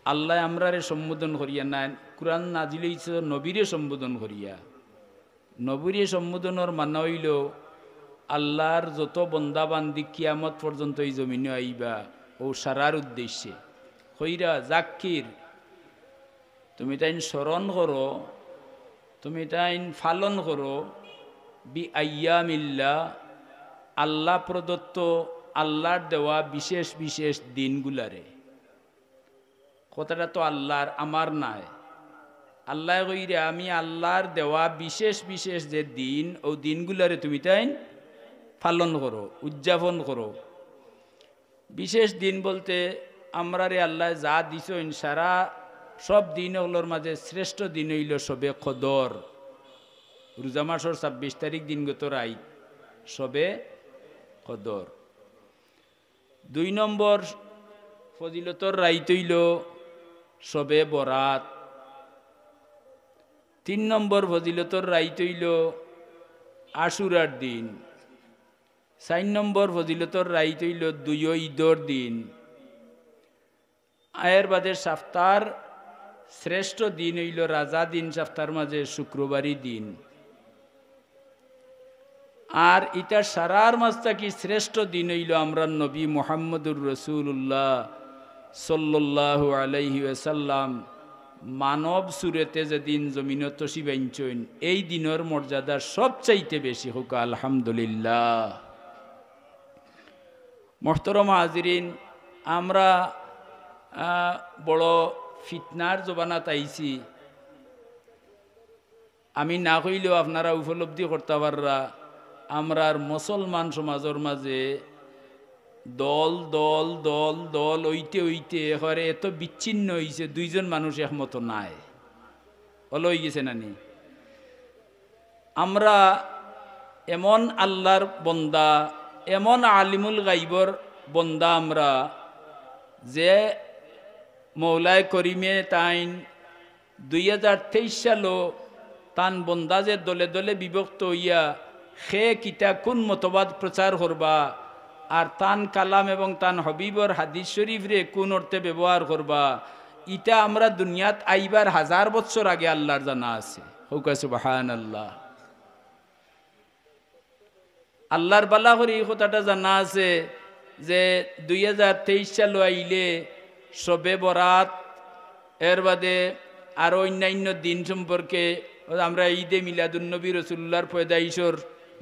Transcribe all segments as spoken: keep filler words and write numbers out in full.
আল্লায় আমরারে সম্বোধন করিয়া নায়, কুরআন নাজিল অইছে নবীরে সম্বোধন করিয়া। নবীরে সম্বোধনর মানা অইলো, আল্লার যত বন্দা বান্দি কিয়ামত পর্যন্ত ই জমিনো আইবা, অউ সারার উদ্দেশ্যে। কইরা, জাক্কির, তুমি তাইন স্মরণ করো, তুমি তাইন পালন করো, বি আইয়ামিল্লাহ, আল্লা প্রদত্ত, আল্লার দেওয়া বিশেষ বিশেষ দিনগুলারে। কথাটা তো আল্লার, আমার নায়। আল্লায় কইরা, আমি আল্লার দেওয়া বিশেষ বিশেষ যে দিন, অউ দিনগুলারে তুমি তাইন পালন করো, উদযাপন করো। বিশেষ দিন বলতে আমরারে আল্লায় যা দিছইন, সারা সব দিন অকলর মাঝে শ্রেষ্ঠ দিন অইলো শবে কদর। রোজা মাসর ছাব্বিশ তারিখ দিনগত রাইত শবে কদর। দুই নম্বর ফজিলতর রাইত অইলো শবে বরাত। তিন নম্বর ফজিলতর রাইত অইলো আশুরার দিন। চাইর নম্বর ফজিলতর রাইত অইলো দুইও ইদর দিন। এর বাদে সাপ্তার শ্রেষ্ঠ দিন অইলো রাজা দিন, সাপ্তার মাঝে শুক্রবারি দিন। আর ইতা সারার মাঝ থাকি শ্রেষ্ঠ দিন অইলো আমরার নবী মুহাম্মদুর রাসূলুল্লাহ সাল্লাল্লাহু আলাইহি ওয়াসাল্লাম মানব সুরতে যেদিন জমিনো তশরিফ আনছইন, এই দিনর মর্যাদা সবচাইতে বেশি। কউক্কা আলহামদুলিল্লাহ। মোহতরম হাজিরিন, আমরা, আহ, বড় ফিতনার জমানাত আইছি। আমি না কইলেও আপনারা উপলব্ধি করতা পাররা, আমরার মুসলমান সমাজর মাঝে দল, দল, দল, দল অইতে অইতে একেবারে এত বিচ্ছিন্ন অইছে, দুইজন মানুষ একমত নায়। অলা অইগেছে না নি? আমরা এমন আল্লার বন্দা, এমন আলিমুল গাইবর বন্দা আমরা, যে মৌলায় করিমে তাইন দুই হাজার তেইশ সালো তান বন্দা যে দলে দলে বিভক্ত অইয়া কে কিতা কুন মতবাদ প্রচার করবা, আর তান কালাম এবং তান হাবিবর হাদিস শরিফরে কুন অর্থে ব্যবহার করবা, ইতা আমরা দুনিয়াত আইবার হাজার বছর আগে আল্লার জানা আছে। কউক্কা সুবহানাল্লাহ। আল্লার বালা করি ই কথাটা জানা আছে যে দুই হাজার তেইশ সালো আইলে শবে বরাত, এর বাদে আরো অইন্যাইন্য দিন সম্পর্কে আমরা ঈদে মিলাদুন্নবী রসুলুল্লাহর পয়দাইশর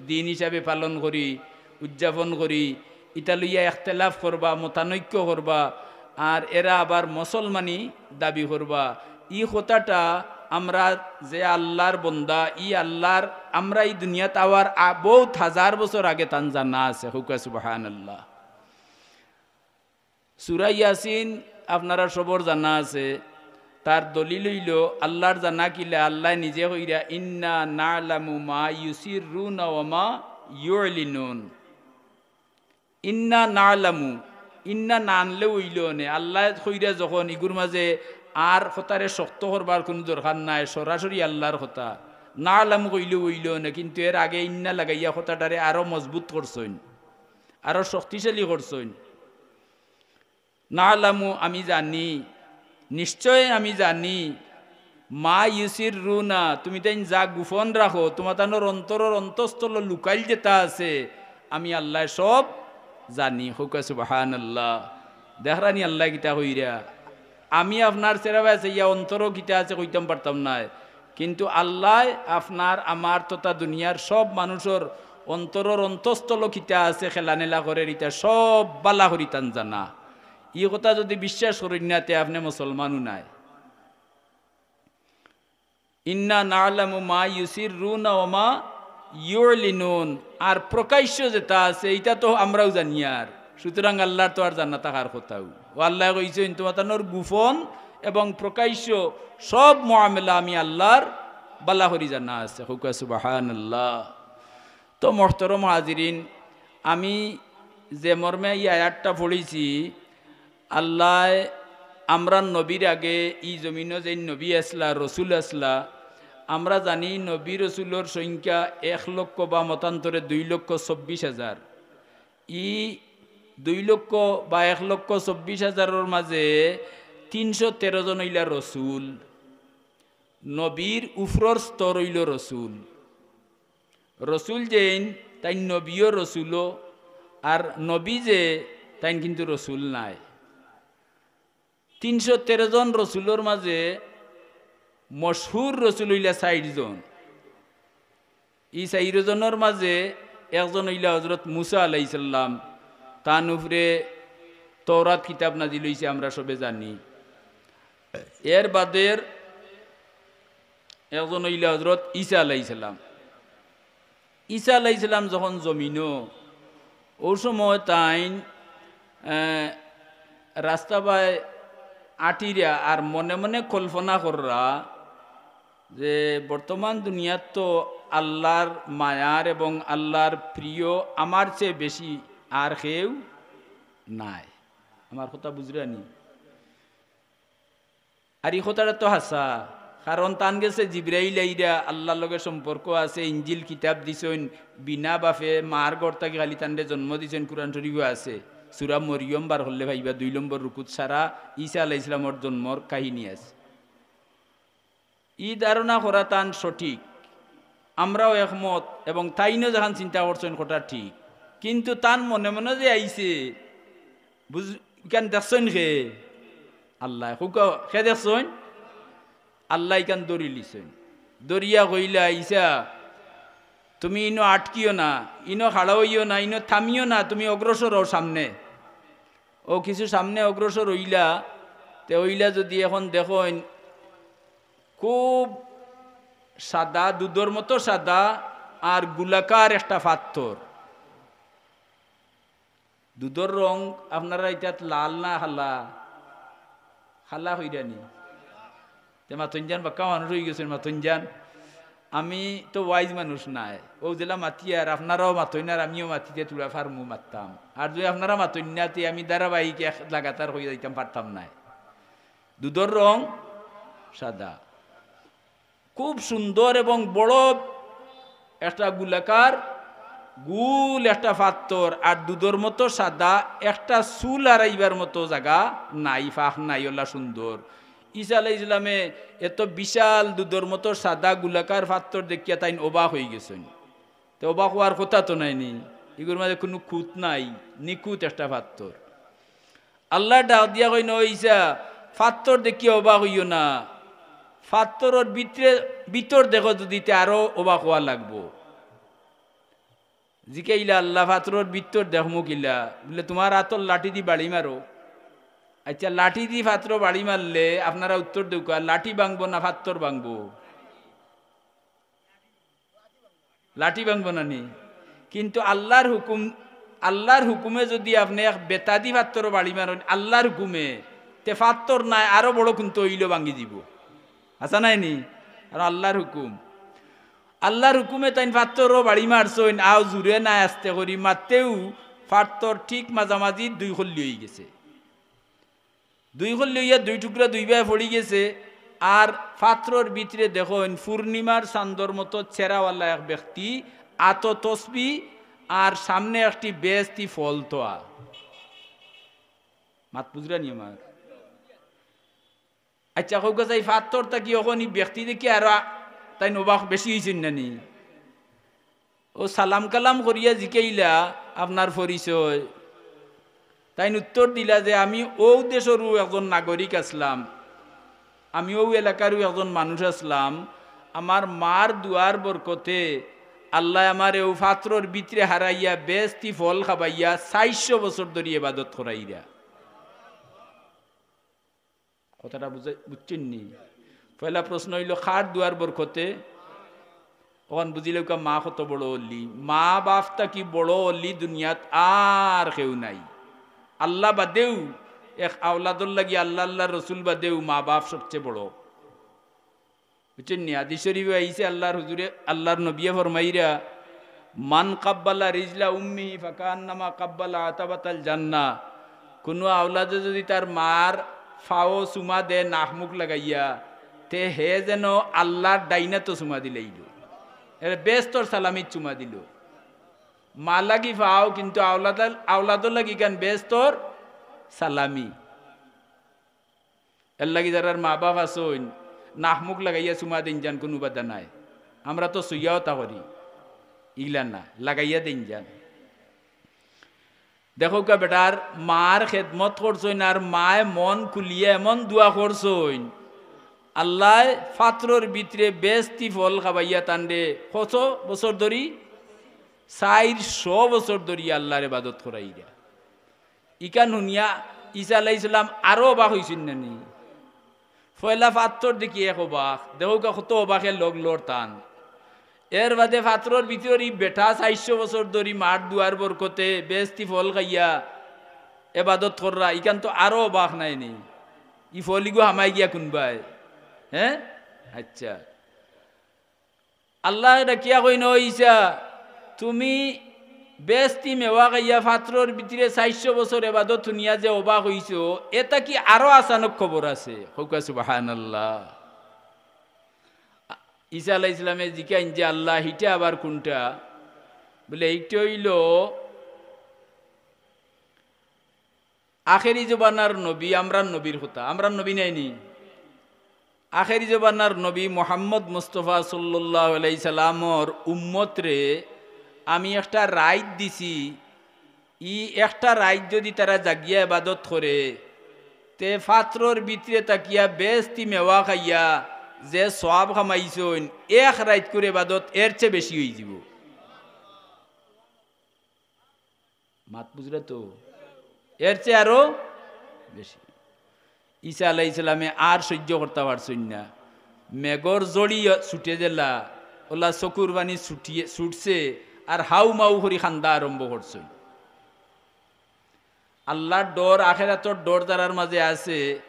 দিন হিসাবে পালন করি, উদযাপন করি। ইতা লইয়া একতেলাফ করবা, মতানৈক্য করবা, আর এরা আবার মুসলমানি দাবি করবা। ই কথাটা আমরা যে আল্লার বন্দা, ই আল্লার, আমরা ই দুনিয়াত আওয়ার আ-, বউত হাজার বছর আগে তান জানা আছে। কউক্কা সুবহানাল্লাহ। সূরা ইয়াসিন আপনারা সবর জানা আছে, তার দলিল অইলো আল্লার জানা কিলা, আল্লায় নিজে কইরা, "ইন্না না'লামু মা ইউসিররুনা ওয়া মা ইউ'লিনুন।" ইন্না না'লামু, ইন্না না আনলেও অইলো অনে। আল্লায় কইরা যখন ইগুর মাঝে আর কথারে শক্ত করবার কুনু দরকার নাই, সরাসরি আল্লার কথা। না'লামু কইলেও অইলো অনে, কিন্তু এর আগে ইন্না লাগাইয়া কথাটারে আরো মজবুত করছইন, আরো শক্তিশালী করছইন। না'লামু, আমি জানি, নিশ্চয় আমি জানি, মা ইউসিররুনা, তুমি তাইন যা গোপন রাখো, তুমাতানর অন্তরর অন্তঃস্থলো লুকাইল যেতা আছে, আমি আল্লায় সব জানি। কউক্কা সুবহানাল্লাহ। দেখরানি আল্লায় কিতা কইরা? আমি আপনার চেরাবায় চাইয়া অন্তরো কিতা আছে কইতাম পারতাম নায়, কিন্তু আল্লায় আপনার, আমার তথা দুনিয়ার সব মানুষর অন্তরর অন্তঃস্থলো কিতা আছে খেলানেলা করের, ইতা সব বালা করি তান জানা। ই কথা যুদি বিশ্বাস করইন না, তে আপনে মুসলমানও নায়। ইন্না না'লামু মা ইউসিররুনা ওয়া মা ইউ'লিনুন। আর প্রকাশ্য যেতা আছে, ইতা তো আমরাও জানিয়ার। সুতরাং আল্লার তো আর জানা থাকার কথাউ। অউ আল্লায় কইছইন, তুমাতানর গোপন এবং প্রকাশ্য সব মামলা আমি আল্লার বালা করি জানা আছে। কউক্কা সুবহানাল্লাহ। তো মোহতরম হাজিরিন, আমি যে মর্মে ই আয়াতটা পড়ছি, আল্লায় আমরার নবীর আগে ই জমিনো যেইন নবী আছলা, রসুল আছলা, আমরা জানি নবী রসুলর সংখ্যা এক লক্ষ বা মতান্তরে দুই লক্ষ চব্বিশ হাজার। ই দুই লক্ষ বা এক লক্ষ চব্বিশ হাজারর মাঝে তিনশো তেরো জন অইলা রসুল। নবীর উপরর স্তর অইলো রসুল। রসুল যেইন, তাইন নবীও রসুলও, আর নবী যে, তাইন কিন্তু রসুল নায়। তিনশো তেরো জন রসুলর মাঝে মশহুর রসুল অইলা চাইর জন। ই চাইর জনর মাঝে একজন অইলা হজরত মুসা আলাইহিস সালাম, তান উপরে তওরাত কিতাব নাজিল অইছে, আমরা সবে জানি। এর বাদের একজন অইলা হজরত ঈসা আলাইহিস সালাম। ঈসা আলাইহিস সালাম যখন জমিনো, অউ সময় তাইন, এ, রাস্তা বায় আটিরা আর মনে মনে কল্পনা কররা যে বর্তমান দুনিয়াত তো আল্লার মায়ার এবং আল্লার প্রিয় আমার চেয়ে বেশি আর কেউ নাই। আমার কথা বুঝরানি? আর ই কথাটা তো হাছা, কারণ তান গেছে জিব্রাইল আইরা, আল্লার লগে সম্পর্ক আছে, ইঞ্জিল কিতাব দিছইন, বিনা বাফে মার ঘর থাকি খালি তানরে জন্ম দিছইন, কুরআন শরীফো আছে। সূরা মরিয়ম বার করলে পাইবা, দুই নম্বর রুকুত সারা ঈসা আলাইহিস সালামর জন্মর কাহিনী আছে। ই ধারণা করা তান সঠিক, আমরাও একমত, এবং তাইনও যেখান চিন্তা করছইন কথা ঠিক, কিন্তু তান মনে মনে যে আইছে, বুঝ-, ইখান দেখছইন কে? আল্লায়। কউক্কা, কে দেখছইন? আল্লায় ইখান ধরিলিছইন। ধরিয়া কইলা, "ঈসা, তুমি ইনো আটকিও না, ইনো খাড়া অইও না, ইনো থামিও না, তুমি অগ্রসর অও সামনে।" অউ কিছু সামনে অগ্রসর অইলা, তে অইলা যুদি এখন দেখইন, খুব সাদা, দুধর মতো সাদা, আর গোলাকার একটা পাত্থর। দুধর রং আপনারা ইটাত লাল না কালা? কালা কইরানি? তে মাতইন যান, বাক্কা মানুষ অইগেছইন, মাতইন যান। আমি তো ওয়াইজ মানুষ নায়, অউ যেলা মাতিয়ার, আপনারাও মাতইন আর আমিও মাতিতে তুলা ফারমু মাততাম। আর যুদি আপনারা মাতইন না, তে আমি ধারাবাহিক এক লাগাতার কইয়া যাইতাম পারতাম নায়। দুধর রং সাদা। খুব সুন্দর এবং বড় একটা গোলাকার, গুল একটা পাত্থর, আর দুধর মতো সাদা, একটা চুল আড়াইবার মতো জাগা নাই, ফাঁক নাই, অলা সুন্দর। ঈসা আলাইহিস সালামে এত বিশাল দুধর মতো সাদা গোলাকার পাত্থর দেখিয়া তাইন অবাক অইগেছইন। তে অবাক অওয়ার কথা তো নায় নি, ইগুর মাঝে কুনু খুঁত নাই, নিখুঁত একটা পাত্থর। আল্লায় ডাক দিয়া কইন, "ও ঈসা, পাত্থর দেখিয়া অবাক অইও না, পাত্থরর ভিতরে, ভিতর দেখো যুদি, তে আরো অবাক অওয়া লাগবো।" জিকাইলা আল্লায়, "পাত্থরর ভিতর দেখমু কিলা?" বুলে, "তুমার আতর লাঠি দি বাড়ি মারো।" আইচ্ছা, লাঠি দি পাত্থর বাড়ি মারলে আপনারা উত্তর দেউক্কা, লাঠি ভাংবো না পাত্থর ভাংবো? লাঠি ভাংবো না নি? কিন্তু আল্লার হুকুম, আল্লার হুকুমে যুদি আপনে এক বেতাদি পাত্থরও বাড়ি মারইন, আল্লার হুকুমে, তে পাত্থর নায়, আরো বড় কুন্তা অইলেও ভাঙ্গি যিবো। হাছা নায় নি? আর আল্লার হুকুম, আল্লার হুকুমে তাইন পাত্থরও বাড়ি মারছইন, আও জুরে নায় আস্তে করি, মারতেউ পাত্থর ঠিক মাঝামাঝি দুই কল্লি অইগেছে। দুই কল্লি অইয়া দুই টুকরা দুই ভাগে পড়িগেছে। আর পাত্থরর ভিতরে দেখইন পূর্ণিমার চান্দর মতো চেহারাওয়ালা এক ব্যক্তি, আতো তসবি আর সামনে একটি বেহেস্তি ফল থোয়া। মাত বুঝরা নি আমার? আইচ্ছা, কউক্কা চাই, পাত্থর থাকি অখন ই ব্যক্তি দেখি আরো আ-, তাইন অবাক বেশি অইছইন না নি? অউ সালাম কালাম করিয়া জিকাইলা, "আপনার পরিচয়?" তাইন উত্তর দিলা যে, "আমি অউ দেশরউ একজন নাগরিক আছলাম, আমি অউ এলাকারউ একজন মানুষ আছলাম, আমার মার দোয়ার বরকতে আল্লায় আমারে অউ পাত্থরর ভিতরে হারাইয়া বেহেস্তি ফল খাবাইয়া চাইরশো বছর ধরি এবাদত করাইরা।" কথাটা বুঝা-, বুঝছইন নি? পয়লা প্রশ্ন অইলো, কার দোয়ার বরকতে? অখন বুঝিলাউক্কা মা কত বড় অলি। মা বাফ থাকি বড় অলি দুনিয়াত আর কেউ নাই। আল্লা বাদেউ এক আওলাদর লাগি, আল্লা, আল্লার রসুল বাদেউ মা বাফ সবচে বড়। বুঝছইন নি? হাদিস শরিফো আইছে, আল্লার হুজুরে, আল্লার নবিয়ে ফরমাইরা, "মান কাব্বালা রিজলা উম্মিহি ফাকান্নামা কাব্বালা আতাবাতাল জান্নাহ।" কুনু আওলাদে যুদি তার মার ফাও চুমা দে নাক মুখ লাগাইয়া, তে হে যেন আল্লার ডাইনাতো চুমা দিলাইলো, এরে বেহেস্তর সালামিত চুমা দিলো। মা লাগি ফাও, কিন্তু আওলাদ, আওলাদর লাগি ইখান বেহেস্তর সালামি। এরলাগি যারার মা-বাফ আছইন, নাক-মুখ লাগাইয়া চুমা দেইন যান, কুনু বাধা নাই। আমরা তো ছুইয়া অতা করি, ইলা না, লাগাইয়া দেইন যান। দেখউক্কা বেটার মার খেদমত করছইন, আর মায় মন খুলিয়া এমন দোয়া করছইন, আল্লায় ফাত্রর ভিতরে বেহেস্তি ফল খাবাইয়া তানরে কত বছর ধরি? চাইরশো বছর ধরি আল্লার ইবাদত করাইরা। ইখান হুনিয়া ইছা আলাইহিস সালাম আরো অবাক অইছইন না নি? পয়লা ফাত্তর দেখি এক অবাক, দেখউক্কা কত অবাকে লগ লড়তান। এরবাদে ফাত্তরর ভিতরে ই বেটা চাইরশো বছর ধরি মার দোয়ার বরকতে বেহেস্তি ফল খাইয়া এবাদত কররা, ইখান তো আরো অবাক নায় নি? ই ফল ইগু হামাই গিয়া কুনবায়? হে? আইচ্ছা। আল্লায় ডাকিয়া কইন, "ও ইছা, তুমি বেহেস্তি মেওয়া খাইয়া ফাত্তরর ভিতরে চাইরশো বছর এবাদত হুনিয়া যে অবাক অইছো, এ থাকি আরো আচানক খবর আছে।" কউক্কা সুবহানাল্লাহ। ইছা আলাইহিস সালামে জিকাইন যে, "আল্লাহ, হিটা আবার কুনটা?" বলে, "ইটা অইলো আখেরি জমানার নবী, আমরার নবীর কথা, আমরার নবী নায় নি? আখেরি জমানার নবী মুহাম্মদ মুস্তফা সাল্লাল্লাহু আলাইহি সাল্লামর উম্মতরে আমি একটা রাইত দিছি, ই একটা রাইত যুদি তারা জাগিয়া ইবাদত করে, তে ফাত্রর ভিতরে থাকিয়া বেহেস্তি মেওয়া খাইয়া যে সওয়াব কামাইছইন, এক রাইতকুর ইবাদত এর চেয়ে বেশি অইযিবো।" মাত বুঝরা তো? এর চেয়ে আরো বেশি। ইছা আলাইহিস সালামে আর সইজ্য করতা পারছইন না। মেঘর জড়ি ছুটে যেলা, অলা চকুর পানি ছুটিয়ে, ছুটছে, আর হাউ মাউ করি কান্দা আরম্ভ করছইন। আল্লার ডর, আখেরাতর ডর যারার মাঝে আছে,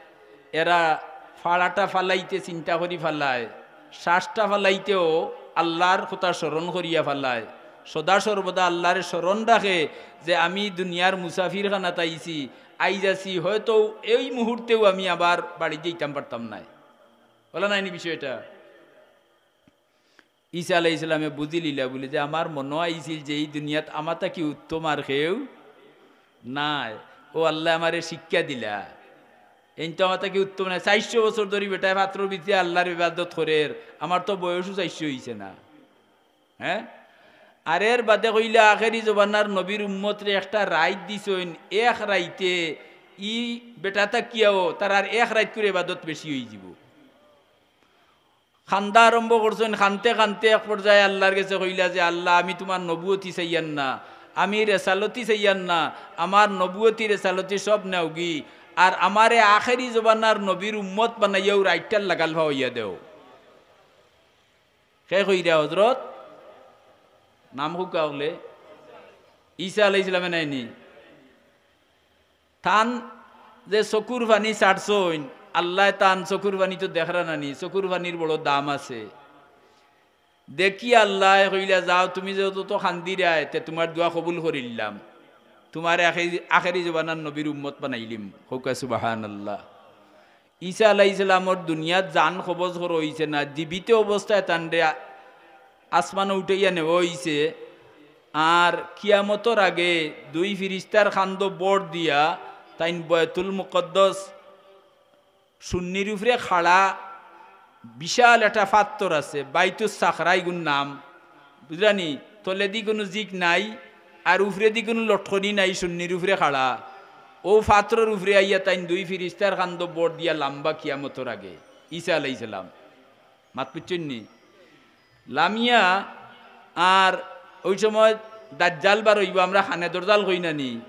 এরা ফাড়াটা ফালাইতে চিন্তা করি ফালায়, শ্বাসটা ফালাইতেও আল্লার কথা স্মরণ করিয়া ফালায়, সদা সর্বদা আল্লারে স্মরণ রাখে যে আমি দুনিয়ার মুসাফির খানাত আইছি, আইজ আছি, হয়তো এই মুহূর্তেও আমি আবার বাড়িত যাইতাম পারতাম নায়। অলা নায় নি বিষয়টা? ইছা আলাইহিস সালামে বুঝিলিলা বুলি যে, "আমার মনো আইছিল যে ই দুনিয়াত আমার থাকি উত্তম আর কেউ নাই, অউ আল্লায় আমারে শিক্ষা দিলা। এইন তো আমার থাকি উত্তম নায়, চাইরশো বছর ধরি বেটায় ফাত্রর ভিতরে আল্লার ইবাদত করের, আমার তো বয়সও চাইরশো অইছে না।" হে? আর এরবাদে কইলা, আখেরি জমানার নবীর উম্মতরে একটা রাইত দিছইন, এক রাইতে ই বেটা থাকিয়াও তারার এক রাইতকুর ইবাদত বেশি অইযিবো। কান্দা আরম্ভ করছইন, কানতে কানতে এক পর্যায়ে আল্লার গেছে কইলা যে, "আল্লা, আমি তুমার নবুয়তি চাইয়ার না, আমি রেসালতি চাইয়ার না, আমার নবুয়তি রেসালতি সব নেওগি, আর আমারে আখেরি জমানার নবীর উম্মত বানাইয়া অউ রাইতটার লাগাল পাওয়াইয়া দেও।" কে কইরা হজরত? নাম কউক্কা অকলে? ইছা আলাইহিস সালামে নায় নি? তান যে চকুর পানি ছাড়ছইন, আল্লায় তান চকুর পানি তো দেখরা না নি, চকুর পানির বড় দাম আছে। দেখি আল্লায় কইলা, "যাও, তুমি যেহেতু তো কান্দিরায়, তে তুমার দোয়া কবুল করিলাম, তুমারে আখেরি, আখেরি জমানার নবীর উম্মত বানাইলিমু।" কউক্কা সুবহানাল্লাহ। ইছা আলাইহিস সালামর দুনিয়াত জান কবজ করা অইছে না, জীবিত অবস্থায় তানরে আ-, আসমানো উঠাইয়া নেওয়া অইছে। আর কিয়ামতর আগে দুই ফিরিস্তার কান্দো ভর দিয়া তাইন বায়তুল মুকাদ্দাস সুন্নির উপরে খাড়া বিশাল একটা ফাত্তর আছে, বাইতুস সাখরা ইগুর নাম, বুঝরানি? তলেদি কুনু জিক নাই, আর উপরেদি কুনু লটকনি নাই, সুন্নির উপরে খাড়া। অউ ফাত্তরর উপরে আইয়া তাইন দুই ফিরিস্তার কান্দো ভর দিয়া লাম্বা কিয়ামতর আগে, ইছা আলাইহিস সালাম। মাত বুঝছইন নি? লামিয়া, আর অউ সময় দাজ্জাল বারইবো, আমরা কানে দরজাল কই না নি,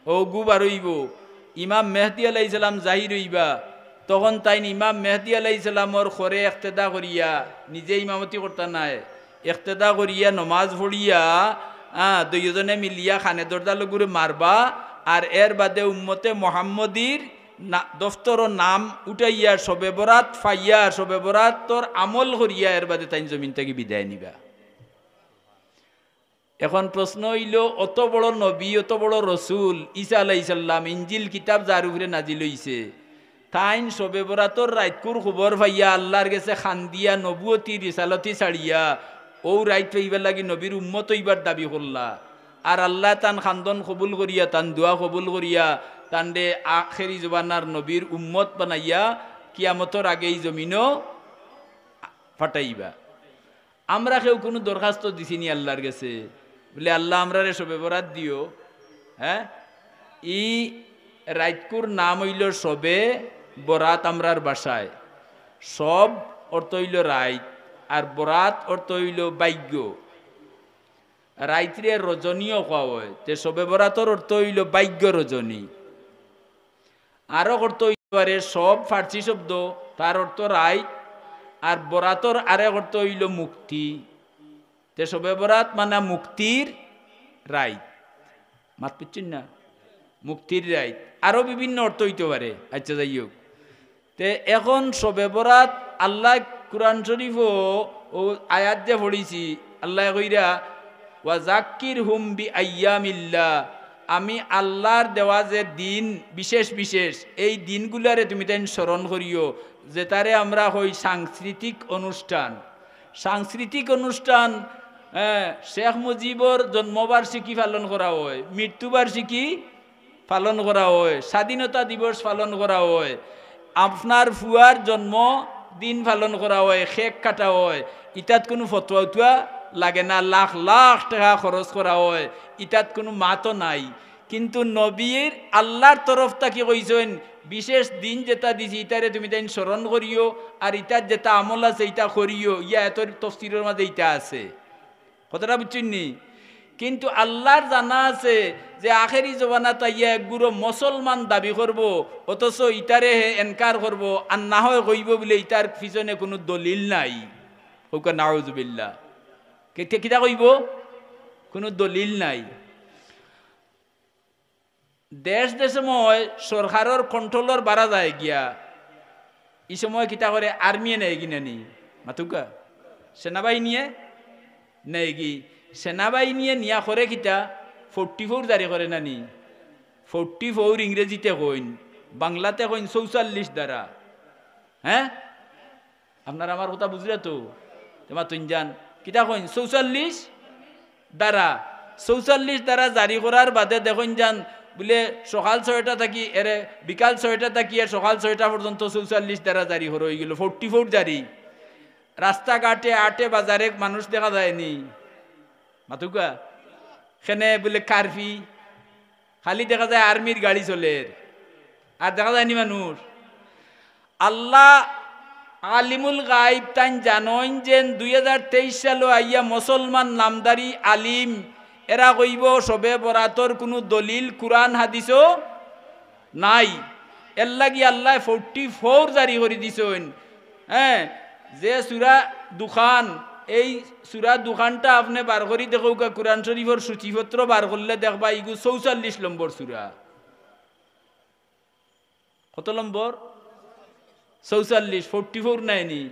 অগু বারইবো, ইমাম মেহদি আলাইহিস সালাম জাহির অইবা, তখন তাইন ইমাম মেহদি আলাইহিস সালামর খরে একতেদা করিয়া, নিজে ইমামতি করতা নায়, একতেদা করিয়া নমাজ পড়িয়া, আ, দুইওজনে মিলিয়া কানে দরজালগুরে মারবা, আর এরবাদে উম্মতে মোহাম্মদীর না-, দফতরো নাম উঠাইয়া শবে বরাত পাইয়া, শবে বরাতর আমল করিয়া এরবাদে তাইন জমিন থাকি বিদায় নিবা। এখন প্রশ্ন অইলো, অত বড় নবী, অত বড় রসুল, ইছা আলাইহিস সালাম, ইঞ্জিল কিতাব যার উপরে নাজিল অইছে, তাইন শবে বরাতর রাইতকুর খবর পাইয়া আল্লার গেছে কান্দিয়া নবুয়তি রিসালতি ছাড়িয়া অউ রাইত পাইবার লাগি নবীর উম্মত অইবার দাবি করলা। আর আল্লায় তান কান্দন কবুল করিয়া, তান দোয়া কবুল করিয়া, তানরে আখেরি জমানার নবীর উম্মত বানাইয়া কিয়ামতর আগে ই জমিনো ফাটাইবা। আমরা কেউ কুনু দরখাস্ত দিছি নি আল্লার গেছে, বুলে, "আল্লা, আমরারে শবে বরাত দিও"? হ্যাঁ, ই রাইতকুর নাম অইলো শবে বরাত আমরার ভাষায়। শব অর্থ অইলো রাইত, আর বরাত অর্থ অইলো ভাইগ্য। রাইতরে রজনীও কওয়া অয়, তে শবে বরাতর অর্থ অইলো ভাইগ্য রজনী। আরক অর্থ অইতে পারে শব ফার্সি শব্দ, তার অর্থ রাইত, আর বরাতর আরেক অর্থ অইলো মুক্তি। তে শবে বরাত মানে মুক্তির রাইত। মাত বুঝছইন না? মুক্তির রাইত। আরো বিভিন্ন অর্থ অইতে পারে। আচ্ছা, যাই হোক। তে এখন শবে বরাত আল্লায় কুরআন শরীফো অউ আয়াত যে পড়ছি, আল্লায় কইরা, "ওয়া জাক্কিরহুম বি আইয়ামিল্লাহ", আমি আল্লার দেওয়া যে দিন বিশেষ বিশেষ, এই দিনগুলারে তুমিতাইন স্মরণ করিও, যেতারে আমরা কই সাংস্কৃতিক অনুষ্ঠান। সাংস্কৃতিক অনুষ্ঠান, হ্যাঁ, শেখ মুজিবর জন্মবার্ষিকী পালন করা অয়, মৃত্যুবার্ষিকী পালন করা অয়, স্বাধীনতা দিবস পালন করা অয়, আপনার ফুয়ার জন্মদিন পালন করা অয়, কেক কাটা অয়, ইতাত কুনু ফতোয়া উতোয়া লাগে না, লাখ লাখ টেকা খরচ করা অয়, ইতাত কুনু মাতও নাই। কিন্তু নবীর আল্লার তরফ থাকি কইছইন, বিশেষ দিন যেতা দিছি, ইতারে তুমিতাইন স্মরণ করিও, আর ইতার যেতা আমল আছে, ইতা করিও। ইয়া এতর তফসিরর মাঝে ইতা আছে। কথাটা বুঝছইন নি? কিন্তু আল্লার জানা আছে যে আখেরি জমানাত আইয়া একগুরো মুসলমান দাবি করবো, অথচ ইতারে হে এনকার করবো, আর না হয় কইবো বুলে ইতার পিছনে কুনু দলিল নাই। কউক্কা নাউজুবিল্লাহ। কে-, কে-, কিতা কইবো? কুনু দলিল নাই। দেশ যে সময় সরকারর কন্ট্রোলর বারা যায় গিয়া, ই সময় কিতা করে? আর্মিয়ে নেয়গি না নি? মাতউক্কা। সেনাবাহিনীয়ে নেয়গি। সেনাবাহিনীয়ে নিয়া করে কিতা? ফোর্টি ফোর জারি করে না নি? ফোর্টি ফোর ইংরেজিতে কইন, বাংলাতে কইন চৌচল্লিশ ধারা। হ্যাঁ, আপনারা আমার কথা বুঝরা তো? তে মাতইন যান, কিতা কইন? চৌচল্লিশ ধারা। চৌচল্লিশ ধারা জারি করার বাদে দেখইন যান, বুলে সকাল ছয়টা থাকি এরে, বিকাল ছয়টা থাকি এর সকাল ছয়টা পর্যন্ত চৌচল্লিশ ধারা জারি করা অইগেলো, ফোর্টি ফোর জারি। রাস্তাঘাটে, আটে, বাজারে মানুষ দেখা যায় নি? মাতউক্কা। কেনে বুলে কারফি, খালি দেখা যায় আর্মির গাড়ি চলের, আর দেখা যায় নি মানুষ। আল্লাহ আলিমুল গাইব, তাইন জানইন যেন দুই হাজার তেইশ সালো আইয়া মুসলমান নামদারি আলিম এরা কইবো শবে বরাতর কুনু দলিল কুরআন হাদিসও নাই। এরলাগি আল্লায় ফোর্টি ফোর জারি করি দিছইন। হ্যাঁ, যে সূরা দুখান, এই সূরা দুখানটা আপনে বার করি দেখউক্কা, কুরআন শরীফর সূচিপত্র বার করলে দেখবা ইগু চৌচল্লিশ নম্বর সূরা। কত নম্বর? চৌচল্লিশ, ফোর্টি ফোর নায় নি?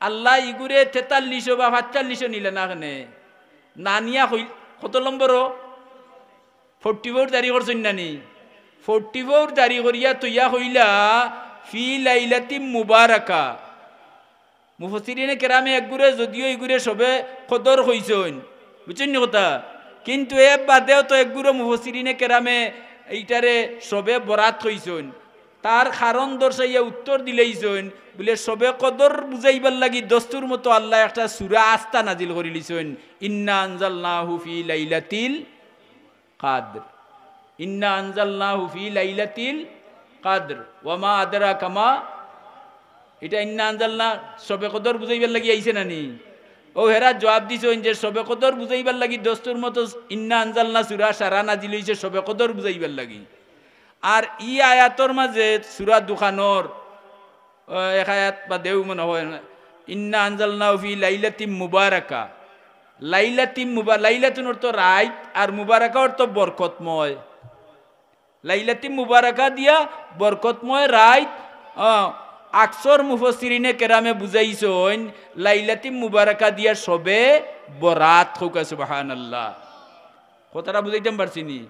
আল্লায় ইগুরে তেতাল্লিশো বা পাঁচচল্লিশো নিলা না কেনে? না নিয়া কই-, কত নম্বরও? ফোর্টি ফোর জারি করছইন না নি? ফোর্টি ফোর জারি করিয়া থইয়া কইলা, "ফি লাইলাতিম মুবারাকা।" মুফাসসিরিনে কেরামে একগুরে যদিও ইগুরে শবে কদর কইছইন, বুঝছইন নি কথা? কিন্তু এর বাদেও তো একগুরে মুফাসসিরিনে কেরামে ইটারে শবে বরাত কইছইন। তার কারণ দর্শাইয়া উত্তর দিলাইছইন, বুলে, শবে কদর বুঝাইবার লাগি দস্তুর মতো আল্লায় একটা সূরা আস্তা নাজিল করিলিছইন, "ইন্না আনজালনাহু ফি লাইলাতিল কাদর।" ইন্না আনজালনাহু ফি লাইলাতিল কাদর। ওয়া মা আদরাকা মা। ইটা ইন্না আনজালনা শবে কদর বুঝাইবার লাগি আইছে না নি? অউ হেরা জুয়াব দিছইন যে শবে কদর বুঝাইবার লাগি দস্তুর মতো ইন্না আনজালনা সূরা সারা নাজিল অইছে শবে কদর বুঝাইবার লাগি। আর ই আয়াতর মাঝে সূরা দুখানর, আহ, এক আয়াত বাদেউ মনে অয় না, "ইন্না আনজালনাহু ফি লাইলাতিম মুবারাকা।" লাইলাতিম মুবা-, লাইলাতুন অর্থ রাইত, আর মুবারাকা অর্থ বরকতময়। লাইলাতিম মুবারাকা দিয়া বরকতময় রাইত, আহ, আকসর মুফাসসিরিনে কেরামে বুঝাইছইন, লাইলাতিম মুবারাকা দিয়া শবে বরাত। কউক্কা সুবহানাল্লাহ। কথাটা বুঝাইতাম পারছি নি?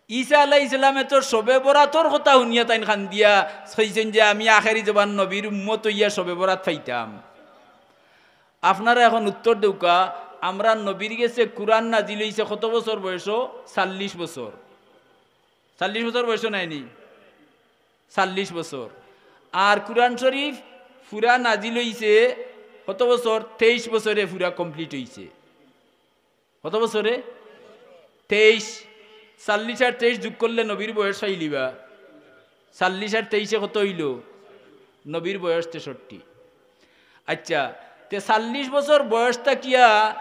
ঈসা আলাইহিস সালামে তো শবে বরাতর কথা হুনিয়া তাইন কান্দিয়া কইছইন যে, "আমি আখেরি জমান নবীর উম্মত অইয়া শবে বরাত পাইতাম।" আপনারা এখন উত্তর দেউক্কা, আমরার নবীর গেছে কুরআন নাজিল অইছে কত বছর বয়সো? চল্লিশ বছর। চল্লিশ বছর বয়সো নায় নি? চল্লিশ বছর। আর কুরআন শরীফ পুরা নাজিল অইছে কত বছর? তেইশ বছরে পুরা complete অইছে। কত বছরে? তেইশ। চাল্লিশ আর তেইশ যোগ করলে নবীর বয়স পাইলিবা। চাল্লিশ আর তেইশে কত অইলো? নবীর বয়স তেষট্টি। আচ্ছা, তে চাল্লিশ বছর বয়স থাকিয়া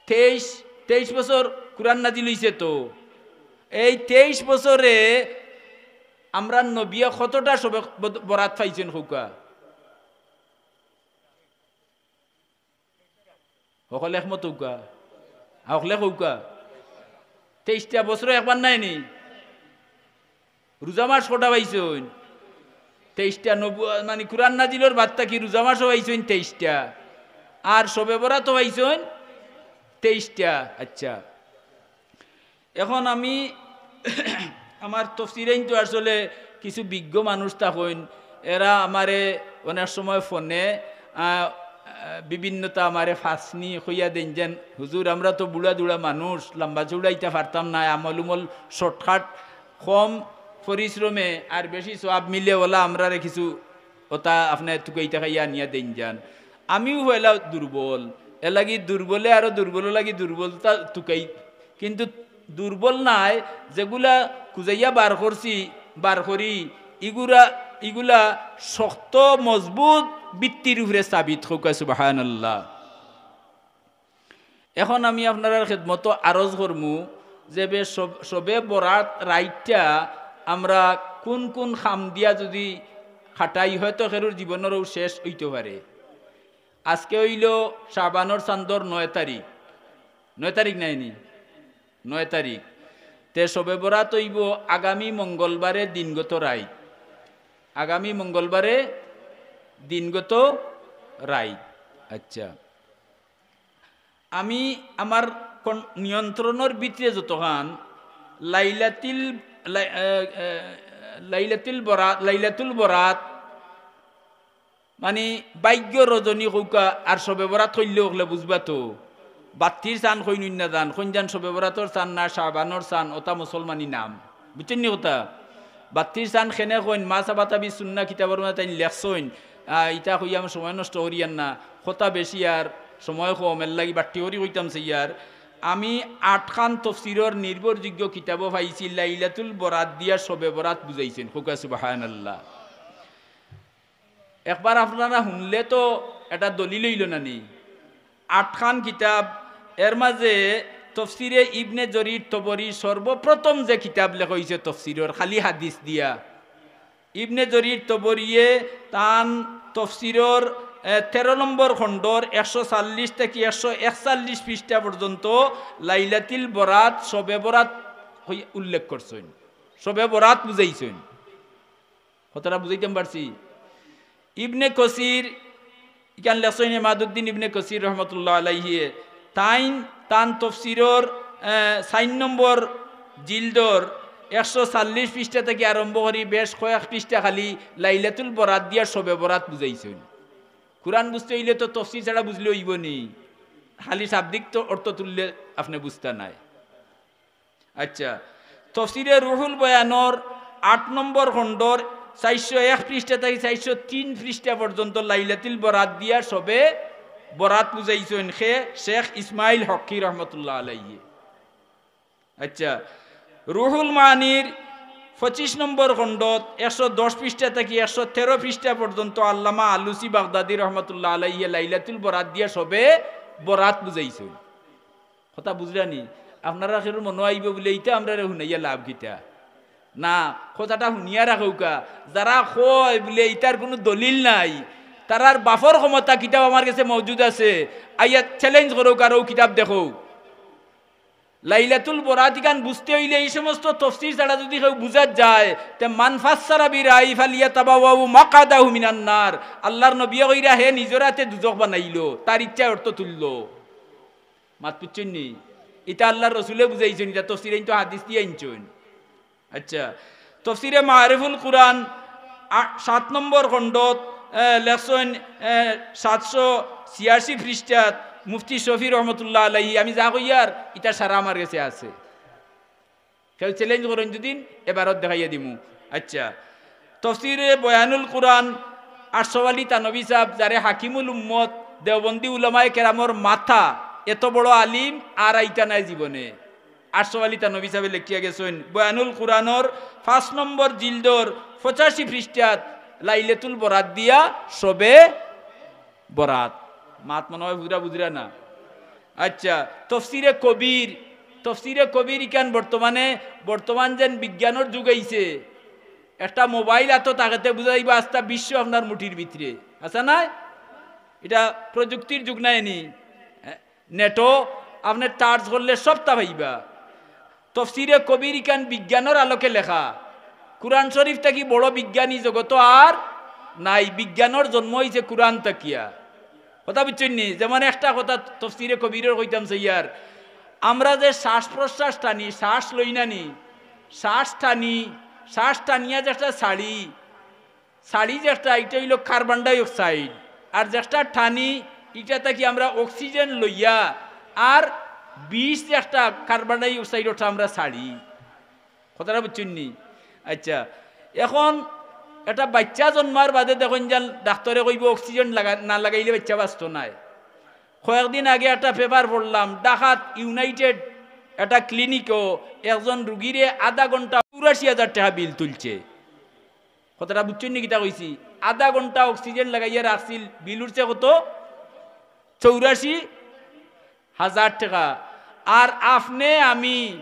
তেইশ, তেইশ বছর কুরআন নাজিল অইছে তো। এই তেইশ বছরে আমরার নবিয়ে কতটা শবে বদ-, বরাত পাইছইন কউক্কা? হকলে একমত অউক্কা, হকলে কউক্কা। তেইশটা বছরো একবার নায় নি? রোজা মাস কটা পাইছইন? তেইশটা। নবু-, মানে কুরআন নাজিলর বাদ থাকি রোজা মাসও পাইছইন তেইশটা, আর শবে বরাতও পাইছইন তেইশটা। আচ্ছা, এখন আমি আমার তফসিরাইন তো আসলে কিছু বিজ্ঞ মানুষ থাকইন, এরা আমারে অনেক সময় ফোনে, আহ, আহ, বিভিন্নতা আমারে ফাসনি কইয়া দেইন যেন, "হুজুর, আমরা তো বুড়া দুড়া মানুষ, লম্বা চৌড়া ইতা পারতাম না, আমল উমল shortcut, কম পরিশ্রমে আর বেশি সওয়াব মিলে, ওলা আমরারে কিছু ওতা আপনে তুকাইতা খাইয়া আনিয়া দেইন যান।" আমিও পয়লা দুর্বল, এরলাগি দুর্বলে আরো দুর্বল লাগি দুর্বলতা তুকাই, কিন্তু দুর্বল নায়, যেগুলা খুজাইয়া বার করছি, বার করি, ইগুলা, ইগুলা শক্ত মজবুত ভিত্তির উপরে সাবিত। কউক্কা সুবহানাল্লাহ। এখন আমি আপনারার খেদমতো আরজ করমু যে বে-, শব-, শবে বরাত রাইতটা আমরা কুন কুন কাম দিয়া যুদি কাটাই, হয়তো কেউর জীবনরও শেষ অইতো পারে। আজকে অইলো শাবানর চান্দর নয় তারিখ, নয় তারিখ নায় নি? নয় তারিখ। তে শবে বরাত অইবো আগামী মঙ্গলবারে দিনগত রাইত, আগামী মঙ্গলবারে দিনগত রাইত। আচ্ছা, আমি আমার কন-, নিয়ন্ত্রণর ভিতরে যতখান লাইলাতিল, লাই-, এ, এ, লাইলাতিল বরাত, লাইলাতুল বরাত, মানে ভাগ্য রজনী কউক্কা, আর শবে বরাত কইলে অকলে বুঝবা তো। বাত্তির চান কইন না যান, কইন যান শবে বরাতর চান না শাবানর চান, ওটা মুসলমানি নাম। বুঝছইন নি কথা? বাত্তির চান কেনে কইন, মা সাবাতা বি সুন্না কিতাবর মধ্যে তাইন লেখছইন। আহ, ইতা কইয়া আমি সময় নষ্ট করিয়ার না, কথা বেশি আর সময় কম, এরলাগি বাট্টি করি কইতাম চাইয়ার। আমি আটখান তফসিরর নির্ভরযোগ্য কিতাবও পাইছি, লাইলাতুল বরাত দিয়া শবে বরাত বুঝাইছইন। কউক্কা সুবহানাল্লাহ। একবার আপনারা হুনলে তো এটা দলিল অইলো না নি? আটখান কিতাব, এর মাঝে তফসিরে ইবনে জরির তবরি সর্বপ্রথম যে কিতাব লেখা অইছে তফসিরর, খালি হাদিস দিয়া। ইবনে জরির তবরিয়ে তান তফসিরর, এ, তেরো নম্বর খণ্ডর একশো চাল্লিশ থাকি একশো একচাল্লিশ পৃষ্ঠা পর্যন্ত লাইলাতিল বরাত, শবে বরাত হই-, উল্লেখ করছইন, শবে বরাত বুঝাইছইন। কথাটা বুঝাইতাম পারছি? ইবনে কসির, ইখান লেখছইন ইমাদুদ্দিন ইবনে কসির রহমতুল্লাহ আলাইহি, তাইন তান তফসিরর, আহ, চাইর নম্বর জিলদর একশো চাল্লিশ পৃষ্ঠা থাকি আরম্ভ করি বেশ কয়েক পৃষ্ঠা খালি লাইলাতুল বরাত দিয়া শবে বরাত বুঝাইছইন। কুরআন বুঝতে অইলে তো তফসির ছাড়া বুঝলে অইবো নি, খালি শাব্দিক তো অর্থ তুললে আপনে বুঝতা নায়। আচ্ছা, তফসিরে রুহুল বয়ানর আট নম্বর খণ্ডর চাইরশো এক পৃষ্ঠা থাকি চাইরশো তিন পৃষ্ঠা পর্যন্ত লাইলাতুল বরাত দিয়া শবে বরাত বুঝাইছইন খে শেখ ইসমাইল হক্কি রহমতুল্লাহ আলাইহি। আচ্ছা, রুহুল মানির পঁচিশ নম্বর খণ্ডত একশো দশ পৃষ্ঠা থাকি একশো তেরো পৃষ্ঠা পর্যন্ত আল্লামা আলুসি বাগদাদি রহমতুল্লাহ আলাইহি লাইলাতুল বরাত দিয়া শবে বরাত বুঝাইছইন। কথা বুঝরা নি? আপনারা কেউর মনো আইবো বুলে ইতা আমরারে হুনাইয়া লাভ কিতা? না, কথাটা হুনিয়া রাখউক্কা। যারা কয় বুলে ইতার কুনু দলিল নাই, তারার বাপর ক্ষমতা কিতাব আমার গেছে মওজুদ আছে, আইয়া challenge করউক আর অউ কিতাব দেখউক। লাইলাতুল বরাত ইখান বুঝতে অইলে ই সমস্ত তফসির ছাড়া যুদি কেউ বুঝাত যায়, তে মান ফাসসারা বির রাই ফালিয়াতাবাওয়াউ মাকআদাহু মিনান নার। আল্লার নবিয়ে কইরা হে নিজর আতে দুজখ বানাইলো, তার ইচ্ছায় অর্থ তুললো। মাত বুঝছইন নি? ইতা আল্লার রসুলে বুঝাইছইন, ইতা তফসিরাইন তো হাদিস দিয়া আনছইন। আচ্ছা, তফসিরে মারিফুল কুরআন আ-, সাত নম্বর খণ্ডত, এ, লেখছইন, এ, সাতশো ছিয়াশি পৃষ্ঠাত মুফতি শফি রহমতুল্লাহ আলাইহি। আমি যা কইয়ার, ইতা সারা আমার গেছে আছে। কেউ challenge করইন যুদি, এবারও দেখাইয়া দিমু। আচ্ছা, তফসিরে বয়ানুল কুরআন, আটশো আলী থানভী সাহেব, যারে হাকিমুল উম্মত, দেওবন্দি উলামায়ে কেরামর মাথা, এত বড় আলিম আর আইতা নায় জীবনে। আটশো আলী থানভী সাহেবে লেখিয়া গেছইন বয়ানুল কুরআনর পাঁচ নম্বর জিলদর পঁচাশি পৃষ্ঠাত লাইলাতুল বরাত দিয়া শবে বরাত। মাত মনে অয় বুঝরা বুঝরা না। আচ্ছা, তফসিরে কবির, তফসিরে কবির ইখান বর্তমানে, বর্তমান যেন বিজ্ঞানর যুগ আইছে, একটা মোবাইল আতো থাকতে বুঝা যাইবা আস্তা বিশ্ব আপনার মুঠির ভিতরে, আছে না? ইটা প্রযুক্তির যুগ নায় নি? নেটো আপনে চার্জ করলে সবতা পাইবা। তফসিরে কবির ইখান বিজ্ঞানর আলোকে লেখা। কুরআন শরীফ থাকি বড় বিজ্ঞানী জগতো আর নাই। বিজ্ঞানর জন্ম অইছে কুরআন থাকিয়া। কথা বুঝছইন নি? যেমন একটা কথা তফসিরে কবিরর কইতাম চাইয়ার, আমরা যে শ্বাস প্রশ্বাস টানি, শ্বাস লই না নি, শ্বাস টানি, শ্বাস টানিয়া যে একটা ছাড়ি, ছাড়ি যে একটা, ইটা অইলো কার্বন ডাই অক্সাইড। আর যে একটা টানি, ইটা থাকি আমরা অক্সিজেন লইয়া, আর বিষ যে একটা কার্বন ডাই অক্সাইড, ওটা আমরা ছাড়ি। কথাটা বুঝছইন নি? আচ্ছা, এখন একটা বাইচ্চা জন্মার বাদে দেখইন যান, ডাক্তরে কইবো অক্সিজেন লাগা-, না লাগাইলে বাইচ্চা বাঁচতো নায়। কয়েকদিন আগে একটা পেপার পড়লাম, ঢাকাত ইউনাইটেড একটা ক্লিনিকো একজন রুগীরে আধা ঘন্টা চৌরাশি হাজার টেকা বিল তুলছে। কথাটা বুঝছইন নি কিতা কইছি? আধা ঘন্টা অক্সিজেন লাগাইয়া রাখছিল, বিল উঠছে কত? চৌরাশি হাজার টেকা। আর আপনে আমি,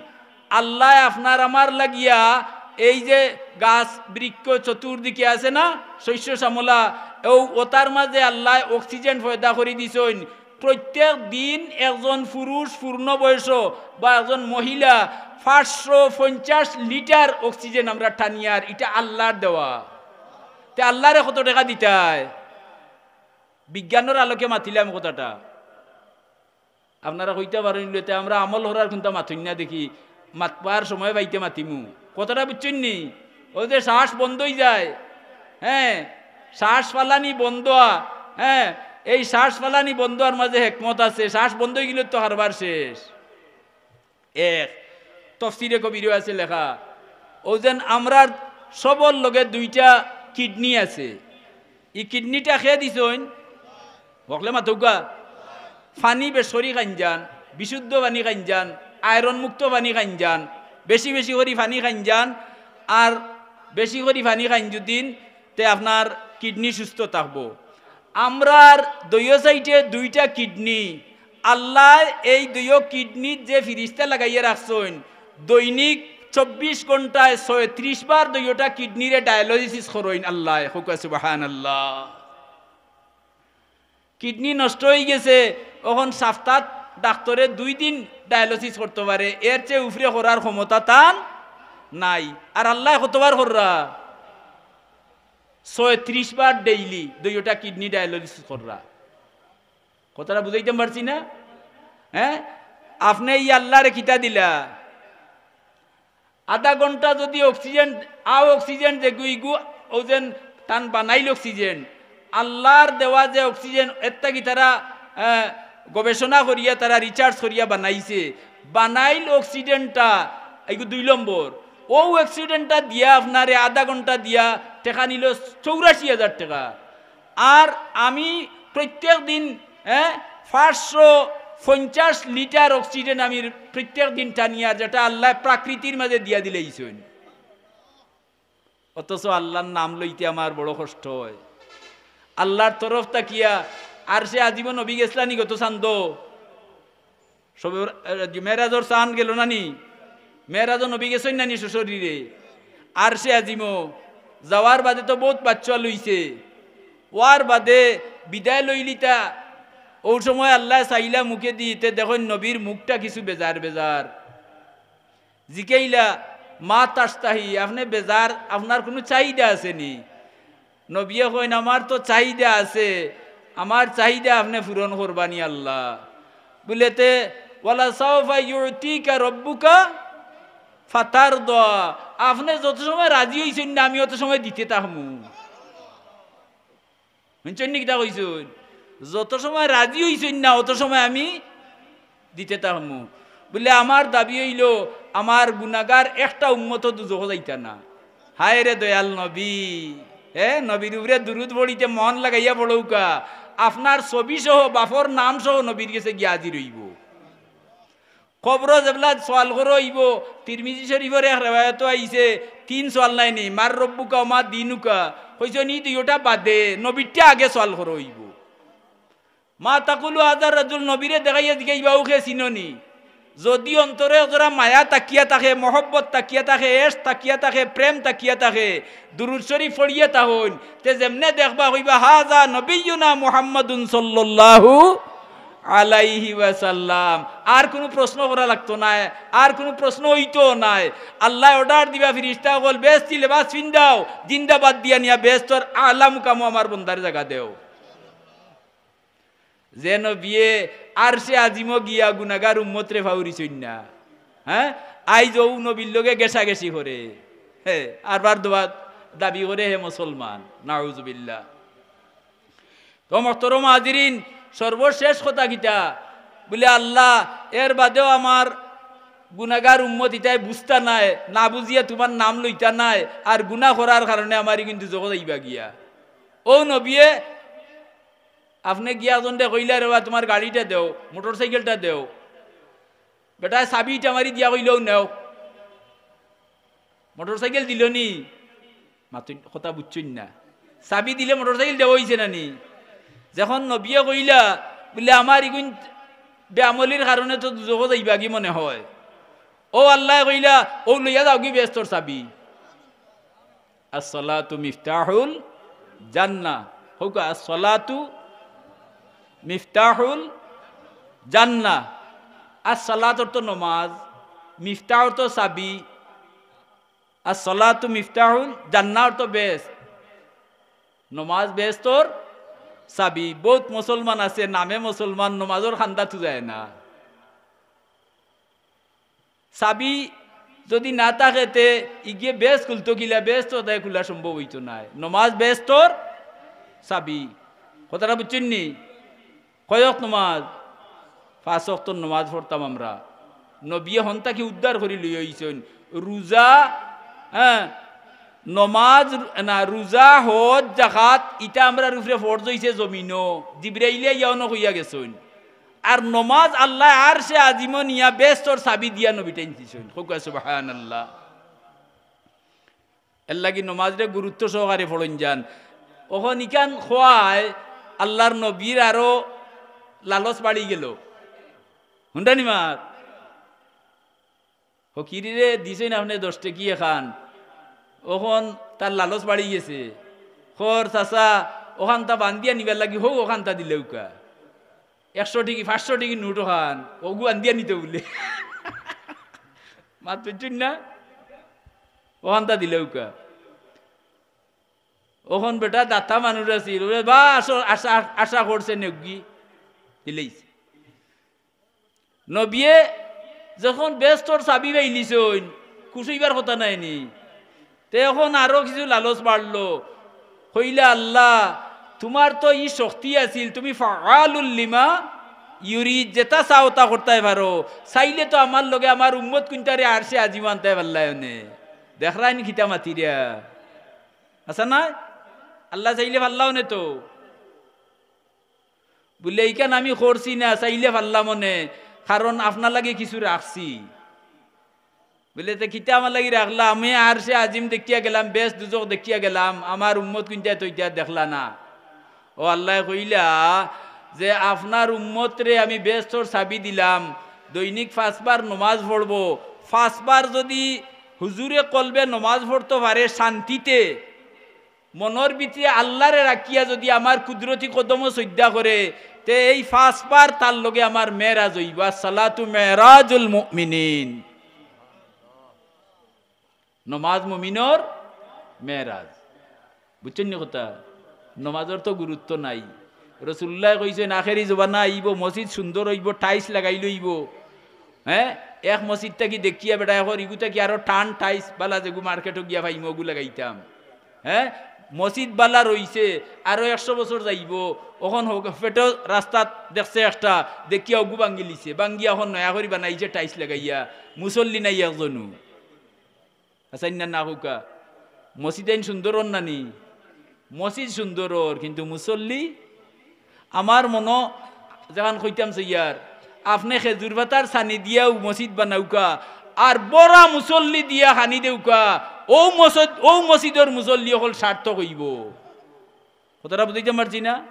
আল্লায় আপনার আমার লাগিয়া এই যে গাছ বৃক্ষ চতুর্দিকে আছে না, শস্য শ্যামলা, ও ওটার মাঝে আল্লায় অক্সিজেন পয়দা করি দিছইন। প্রত্যেক দিন একজন পুরুষ পূর্ণ বয়স বা একজন মহিলা পাঁচশো পঞ্চাশ লিটার অক্সিজেন আমরা টানিয়ার, ইটা আল্লার দেওয়া। তে আল্লারে কত টেকা দিতায়? বিজ্ঞানর আলোকে মাতিলাম কথাটা। আপনারা কইতা পারইন, ইতে আমরা আমল করার কুন্তা মাতইন না দেখি, মাতবার সময় পাইতে মাতিমু। কথাটা বুঝছইন নি? ওই যে শ্বাস বন্ধ অই যায়, হ্যাঁ, শ্বাস ফালানি বন্ধ, হ্যাঁ, এই শ্বাস ফালানি বন্ধ আর মাঝে হেকমত আছে, শ্বাস বন্ধ অই গেলে তো কারবার শেষ। এক তফসিরে কবিরও আছে লেখা, ও যেন আমরার সবর লগে দুইটা কিডনি আছে। ই কিডনিটা কে দিছইন? হকলে মাতউক্কা। পানি বেশ করি খাইন যান, বিশুদ্ধ পানি খাইন যান, আয়রন মুক্ত পানি খাইন যান, বেশি বেশি করি পানি খাইন যান। আর বেশি করি পানি খাইন যুদিন, তে আপনার কিডনি সুস্থ থাকবো। আমরার দুইও সাইডে দুইটা কিডনি, আল্লায় এই দুইও কিডনিত যে ফিরিস্তা লাগাইয়া রাখছইন, দৈনিক চব্বিশ ঘন্টায় ছয়ত্রিশ বার দুইওটা কিডনিরে ডায়ালিসিস করইন আল্লায়। কউক্কা সুবহানাল্লাহ। কিডনি নষ্ট অই গেছে, অখন সাপ্তাত ডাক্তরে দুই দিন ডায়ালিসিস করতো পারে, এর চেয়ে উপরে করার ক্ষমতা তান নাই। আর আল্লায় কতবার কররা? ছয়ত্রিশ বার ডেইলি দুইওটা কিডনি ডায়ালিসিস কররা। কথাটা বুঝাইতাম পারছি না? হ্যাঁ, আপনে ই আল্লারে কিতা দিলা? আধা ঘন্টা যুদি অক্সিজেন, আও অক্সিজেন যেগু ইগু, ও যেন তান বানাইল অক্সিজেন, আল্লার দেওয়া যে অক্সিজেন, এর থাকি তারা, আহ, গবেষণা করিয়া, তারা রিসার্চ করিয়া বানাইছে, বানাইল অক্সিজেনটা, ইগু দুই নম্বর। ও অক্সিজেনটা দিয়া আপনারে আধা ঘন্টা দিয়া টেকা নিল চৌরাশি হাজার টেকা। আর আমি প্রত্যেক দিন, হ্যাঁ, পাঁচশো পঞ্চাশ লিটার অক্সিজেন আমি প্রত্যেক দিন টানিয়ার, যেটা আল্লায় প্রাকৃতির মাঝে দিয়া দিলাইছইন। অথচ আল্লার নাম লইতে আমার বড় কষ্ট অয়। আল্লার তরফ থাকিয়া আরশে আজিমো নবী গেছলা নি গত চান্দো? সবে, এ, মেরাজর চান গেল না নি? মেরাজো নবী গেছইন না নি সশরীরে? আরশে আজিমো যাওয়ার বাদে তো বউত বাচ্চা লইছে, ওয়ার বাদে বিদায় লইলিতা। ও সময় আল্লায় চাইলা মুখেদি, তে দেখইন নবীর মুখটা কিছু বেজার বেজার। জিকাইলা, "মা তাশতাহি, আপনে বেজার, আপনার কুনু চাহিদা আছে নি?" নবিয়ে কইন, "আমার তো চাহিদা আছে, আমার চাহিদা আপনে পূরণ করবা নি আল্লাহ।" বুলে, "তে ওয়ালা সাউফা ইউতিকা রব্বুকা ফাতারদা, আপনে যত সময় রাজি অইছইন না, আমি অত সময় দিতে থাকমু।" হুনছইন নি কিতা কইছইন? যত সময় রাজি অইছইন না, অত সময় আমি দিতে থাকমু। বুলে, "আমার দাবি অইলো, আমার গুনাগার একটা উম্মতও দুজখো যাইতা না।" হায় রে দয়াল নবী, হে নবীর উপরে দুরুদ পড়িতে মন লাগাইয়া পড়উক্কা, আপনার ছবি সহ, বাপর নাম সহ নবীর গেছে গিয়া হাজির অইবো। কবরো যেবলা সওয়াল করা অইবো, তিরমিজি শরীফর এক রেওয়ায়তো আইছে, তিন সওয়াল নায় নি, মার রব্বুকা ওমা দিনুকা, কইছইন ই দুইওটা বাদে নবীরটা আগে সওয়াল করা অইবো। মা তাকুলু হাজার রাজুল, নবীরে দেখাইয়া জিগাইবা, অউকে চিনো নি? যদি অন্তরে জরা মায়া থাকিয়া থাকে, মহব্বত থাকিয়া থাকে, এশক থাকিয়া থাকে, প্রেম থাকিয়া থাকে, দুরুদ শরীফ পড়িয়া থাকইন, তে যেমনে দেখবা কইবা, "হাজা নবিয়্যুনা মুহাম্মাদুন সাল্লাল্লাহু আলাইহি ওয়াসাল্লাম।" আর কুনু প্রশ্ন করা লাগতো নায়, আর কুনু প্রশ্ন অইতো নায়। আল্লায় order দিবা, "ফিরিস্তা অকল, বেহেস্তি লেবাস ফিন্দাও, জিন্দাবাদ দিয়া নিয়া বেহেস্তর আলা মুকামো আমার বন্দারে জাগা দেও।" যে নবিয়ে আরশে আজিমো গিয়া গুনাগার উম্মতরে ফাউরিছইন না, হ্যাঁ, আইজ অউ নবীর লগে গেছাগেছি করে, হে, আরবার দোয়া দাবি করে হে মুসলমান, নাউজুবিল্লাহ। তো মহতরম হাজিরিন, সর্বশেষ কথা কিতা? বুলে, আল্লাহ, এর বাদেও আমার গুনাগার উম্মত ইতায় বুঝতা নায়, না বুঝিয়া তুমার নাম লইতা নায়, আর গুনা করার কারণে আমার ইগুইন দুজখো যাইবা গিয়া। অউ নবিয়ে আপনে গিয়া একজনরে কইলা, "রে বা, তুমার গাড়িটা দেও, মোটরসাইকেলটা দেও।" বেটায় চাবি ইটা মারি দিয়া কইলো, "নেও।" মোটরসাইকেল দিলো নি? মাতইন, কথা বুঝছইন না। চাবি দিলে মোটরসাইকেল দেওয়া অইছে না নি? যখন নবিয়ে কইলা, বুলে, "আমার ইগুইন বেআমলির কারণে তো দুজখো যাইবাগি মনে হয়।" অউ আল্লায় কইলা, "অউ লইয়া যাওগি বেহেস্তর চাবি।" আসসালাতু মিফতাহুল জান্নাহ। কউক্কা, আসসালাতু মিফতাহুল জান্নাহ। আসসালাত অর্থ নমাজ, মিফতাহ অর্থ চাবি। আসসালাতু মিফতাহুল জান্নাহ অর্থ বেহেস্ত। নমাজ বেহেস্তর চাবি। বউত মুসলমান আছে, নামে মুসলমান, নমাজর কান্দাত যায় না। চাবি যদি না থাকে, তে ইগিয়ে বেহেস্ত খুলতো কিলা? বেহেস্ত তাই খুলা সম্ভব অইতো নায়। নমাজ বেহেস্তর চাবি। কথাটা বুঝছইন নি? কয় ওয়াক্ত নমাজ? পাঁচ ওয়াক্ত নমাজ পড়তাম আমরা। নবিয়ে হন থাকি উদ্ধার করি লই আইছইন। রুজা, হ্যাঁ, নমাজ, না, রুজা, হজ, জাকাত, ইতা আমরার উপরে ফরজ অইছে জমিনো। জিব্রাইলে আইয়া অনো কইয়া গেছইন। আর নমাজ আল্লায় আরশে আজিমো নিয়া বেহেস্তর চাবি দিয়া নবীটাইন দিছইন। কউক্কা সুবহানাল্লাহ। এরলাগি নমাজরে গুরুত্ব সহকারে পড়ইন যান। অখন ইখান কওয়ায় আল্লার নবীর আরো লালচ বাড়ি গেলো। হুনরা নি মাত? ফকিরিরে দিছইন আপনে দশ টেকি এখান, অখন তার লালচ বাড়ি গেছে। কর, "চাচা, অখানতা বান্দিয়া নিবার লাগি হউ, অখানতা দিলাউক্কা।" একশো টেকি, পাঁচশো টেকি নোট অখান, অগু বান্দিয়া নিতো বুলে। মাত বুঝছইন না? অখানতা দিলাউক্কা। অখন বেটা দাতা মানুষ আছিল, বুলে, "বা, আশা, আশা, আশা করছে নেউক্কা।" দিলাইছে। নবিয়ে যখন বেহেস্তর চাবি পাইলিছইন, খুশ অইবার কথা নায় নি? তে অখন আরো কিছু লালচ বাড়লো। কইলা, "আল্লাহ, তুমার তো ই শক্তি আছিল, তুমি ফাআলুল লিমা ইউরিদ, যেটা চাও তা করতায় পারো। চাইলে তো আমার লগে আমার উম্মত কুনটারে আরশে আজিমো আনতায় পারলায় অনে।" দেখরায় নি কিতা মাতিরা? আছে না? আল্লায় চাইলে পারলা অনে তো। বুলে, "ইখান আমি করছি না, চাইলে পারলাম অনে, কারণ আপনার লাগি কিছু রাখছি।" বুলে, "তে কিতা আমার লাগি রাখলা? আমি আরশে আজিম দেখিয়া গেলাম, বেহেস্ত দুজখ দেখিয়া গেলাম, আমার উম্মত কুনটায় তো ইতা দেখলা না।" অউ আল্লায় কইলা যে, "আপনার উম্মতরে আমি বেহেস্তর চাবি দিলাম, দৈনিক পাঁচবার নমাজ পড়বো, পাঁচবার যদি হুজুরে কলবে নমাজ পড়তো পারে শান্তিতে, মনর ভিতরে আল্লারে রাখিয়া যদি আমার কুদরতি কদমো সইজদা করে, তে এই পাঁচবার তার লগে আমার মেরাজ অইবো।" আসসালাতু মেরাজুল মুমিনিন। নমাজ মুমিনর মেরাজ। বুঝছইন নি কথা? নমাজর তো গুরুত্ব নাই। রসুলুল্লায় কইছইন, "আখেরি জমানা আইবো, মসজিদ সুন্দর অইবো, tiles লাগাইল অইবো।" হ্যাঁ, এক মসজিদ থাকি দেখিয়া বেটা, এখন ইগু থাকি আরো টান tiles বালা যেগু মার্কেটো গিয়া পাইমু, অগু লাগাইতাম। হ্যাঁ, মসজিদ বালা রইছে, আরো একশো বছর যাইবো, অখন হোক, পেটো রাস্তাত দেখছে একটা, দেখিয়া অগু ভাঙ্গিলিছে, ভাঙ্গিয়া অখন নয়া করি বানাইছে tiles লাগাইয়া, মুসল্লি নাই একজনও। আচ্ছা, ইন্না না কউক্কা। মসজিদ আইন সুন্দর অর না নি? মসজিদ সুন্দর অর, কিন্তু মুসল্লি, আমার মনো যেখান কইতাম চাইয়ার, আপনে খেজুর পাতার ছানি দিয়াও মসজিদ বানাউক্কা, আর বড়া মুসল্লি দিয়া খানি দেউক্কা, অউ মসজিদ, অউ মসজিদর মুসল্লি অকল সার্থক অইবো। কথাটা বুঝাইতাম পারছি না?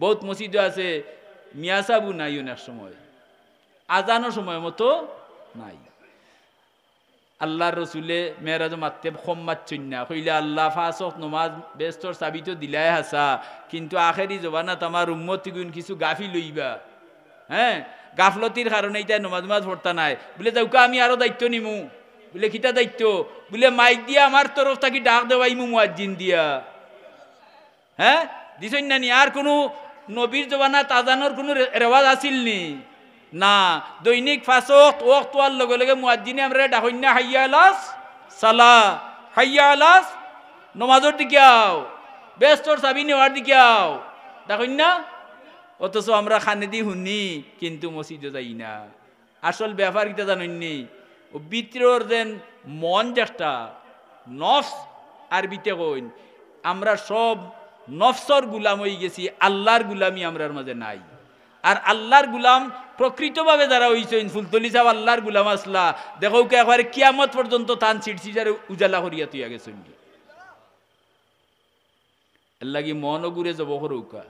বউত মসজিদও আছে, মিয়াসাবও নাই অনেক সময়, আজানও সময় মতো নাই। আল্লার রসুলে মেরাজো মাততে কম মাতছইন না, কইলা, "আল্লা, পাঁচ ওয়াক্ত নমাজ বেহেস্তর চাবি তো দিলায় হাছা, কিন্তু আখেরি জমানাত আমার উম্মতিগুন কিছু গাফিল অইবা।" হে, গাফলতির কারণে ইতায় নমাজ নমাজ পড়তা নায়। বুলে, "যাউক্কা, আমি আরো দায়িত্ব নিমু।" বুলে, "কিতা দায়িত্ব?" বুলে, "মাইক দিয়া আমার তরফ থাকি ডাক দেওয়াইমু মুয়াজ্জিন দিয়া।" হে, দিছইন না নি? আর কুনু নবীর জমানাত আজানর কুনু রে-, রেওয়াজ আছিল নি? না। দৈনিক পাঁচ ওয়াক্ত, ওয়াক্ত অওয়ার লগে লগে মুয়াজ্জিনে আমরারে ডাকইন না, "হাইয়া আলাস সালা, হাইয়া আলাস নমাজর দিকে আও, বেহেস্তর চাবি নেওয়ার দিকে আও", ডাকইন না? অথচ আমরা কানেদি হুনি, কিন্তু মসজিদো যাই না। আসল ব্যাপার কিতা জানইন নি? অউ ভিতরর যেন মন যেটা, নফস আরবিতে কইন, আমরা সব নফসর গুলাম অইগেছি, আল্লার গুলামি আমরার মাঝে নাই। আর আল্লার গুলাম প্রকৃতভাবে যারা অইছইন, ফুলতলি সাব আল্লার গুলাম আছলা, দেখউক্কা একবারে কিয়ামত পর্যন্ত তান সিরসিজারে উজালা করিয়া থইয়া গেছইন। এরলাগি মন অগুরে জবো করউক্কা।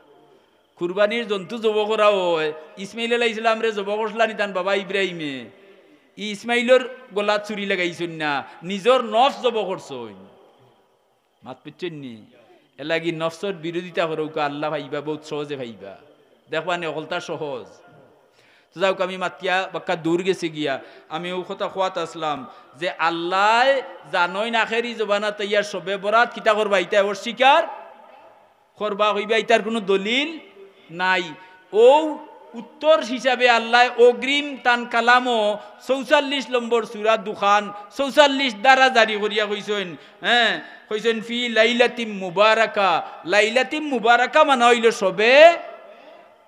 কুরবানির জন্তু জবো করা অয়, ইসমাইল আলাইহিস সালামরে জবো করছলা নি তান বাবা ইব্রাহিমে। ই ইসমাইলর গলাত ছুরি লাগাইছইন না, নিজর নফস জবো করছইন। মাত বুঝছইন নি? এরলাগি নফসর বিরোধিতা করউক্কা, আল্লা পাইবা, বউত সহজে পাইবা। দেখবা নি, হকলতা সহজ। তো যাউক, আমি মাতিয়া বাক্কা দূর গেছি গিয়া। আমি অউ কথা কওয়াত আছলাম যে আল্লায় জানইন আখেরি জমানাত আইয়া শবে বরাত কিতা করবা, ইতা অস্বীকার করবা, কইবা ইতার কুনু দলিল নাই। অউ উত্তর হিসাবে আল্লায় অগ্রিম তান কালামো চৌচল্লিশ নম্বর সূরা দুখান, চৌচল্লিশ ধারা জারি করিয়া কইছইন, হে, কইছইন, "ফি লাইলাতিম মুবারাকা।" লাইলাতিম মুবারাকা মানে অইলো শবে,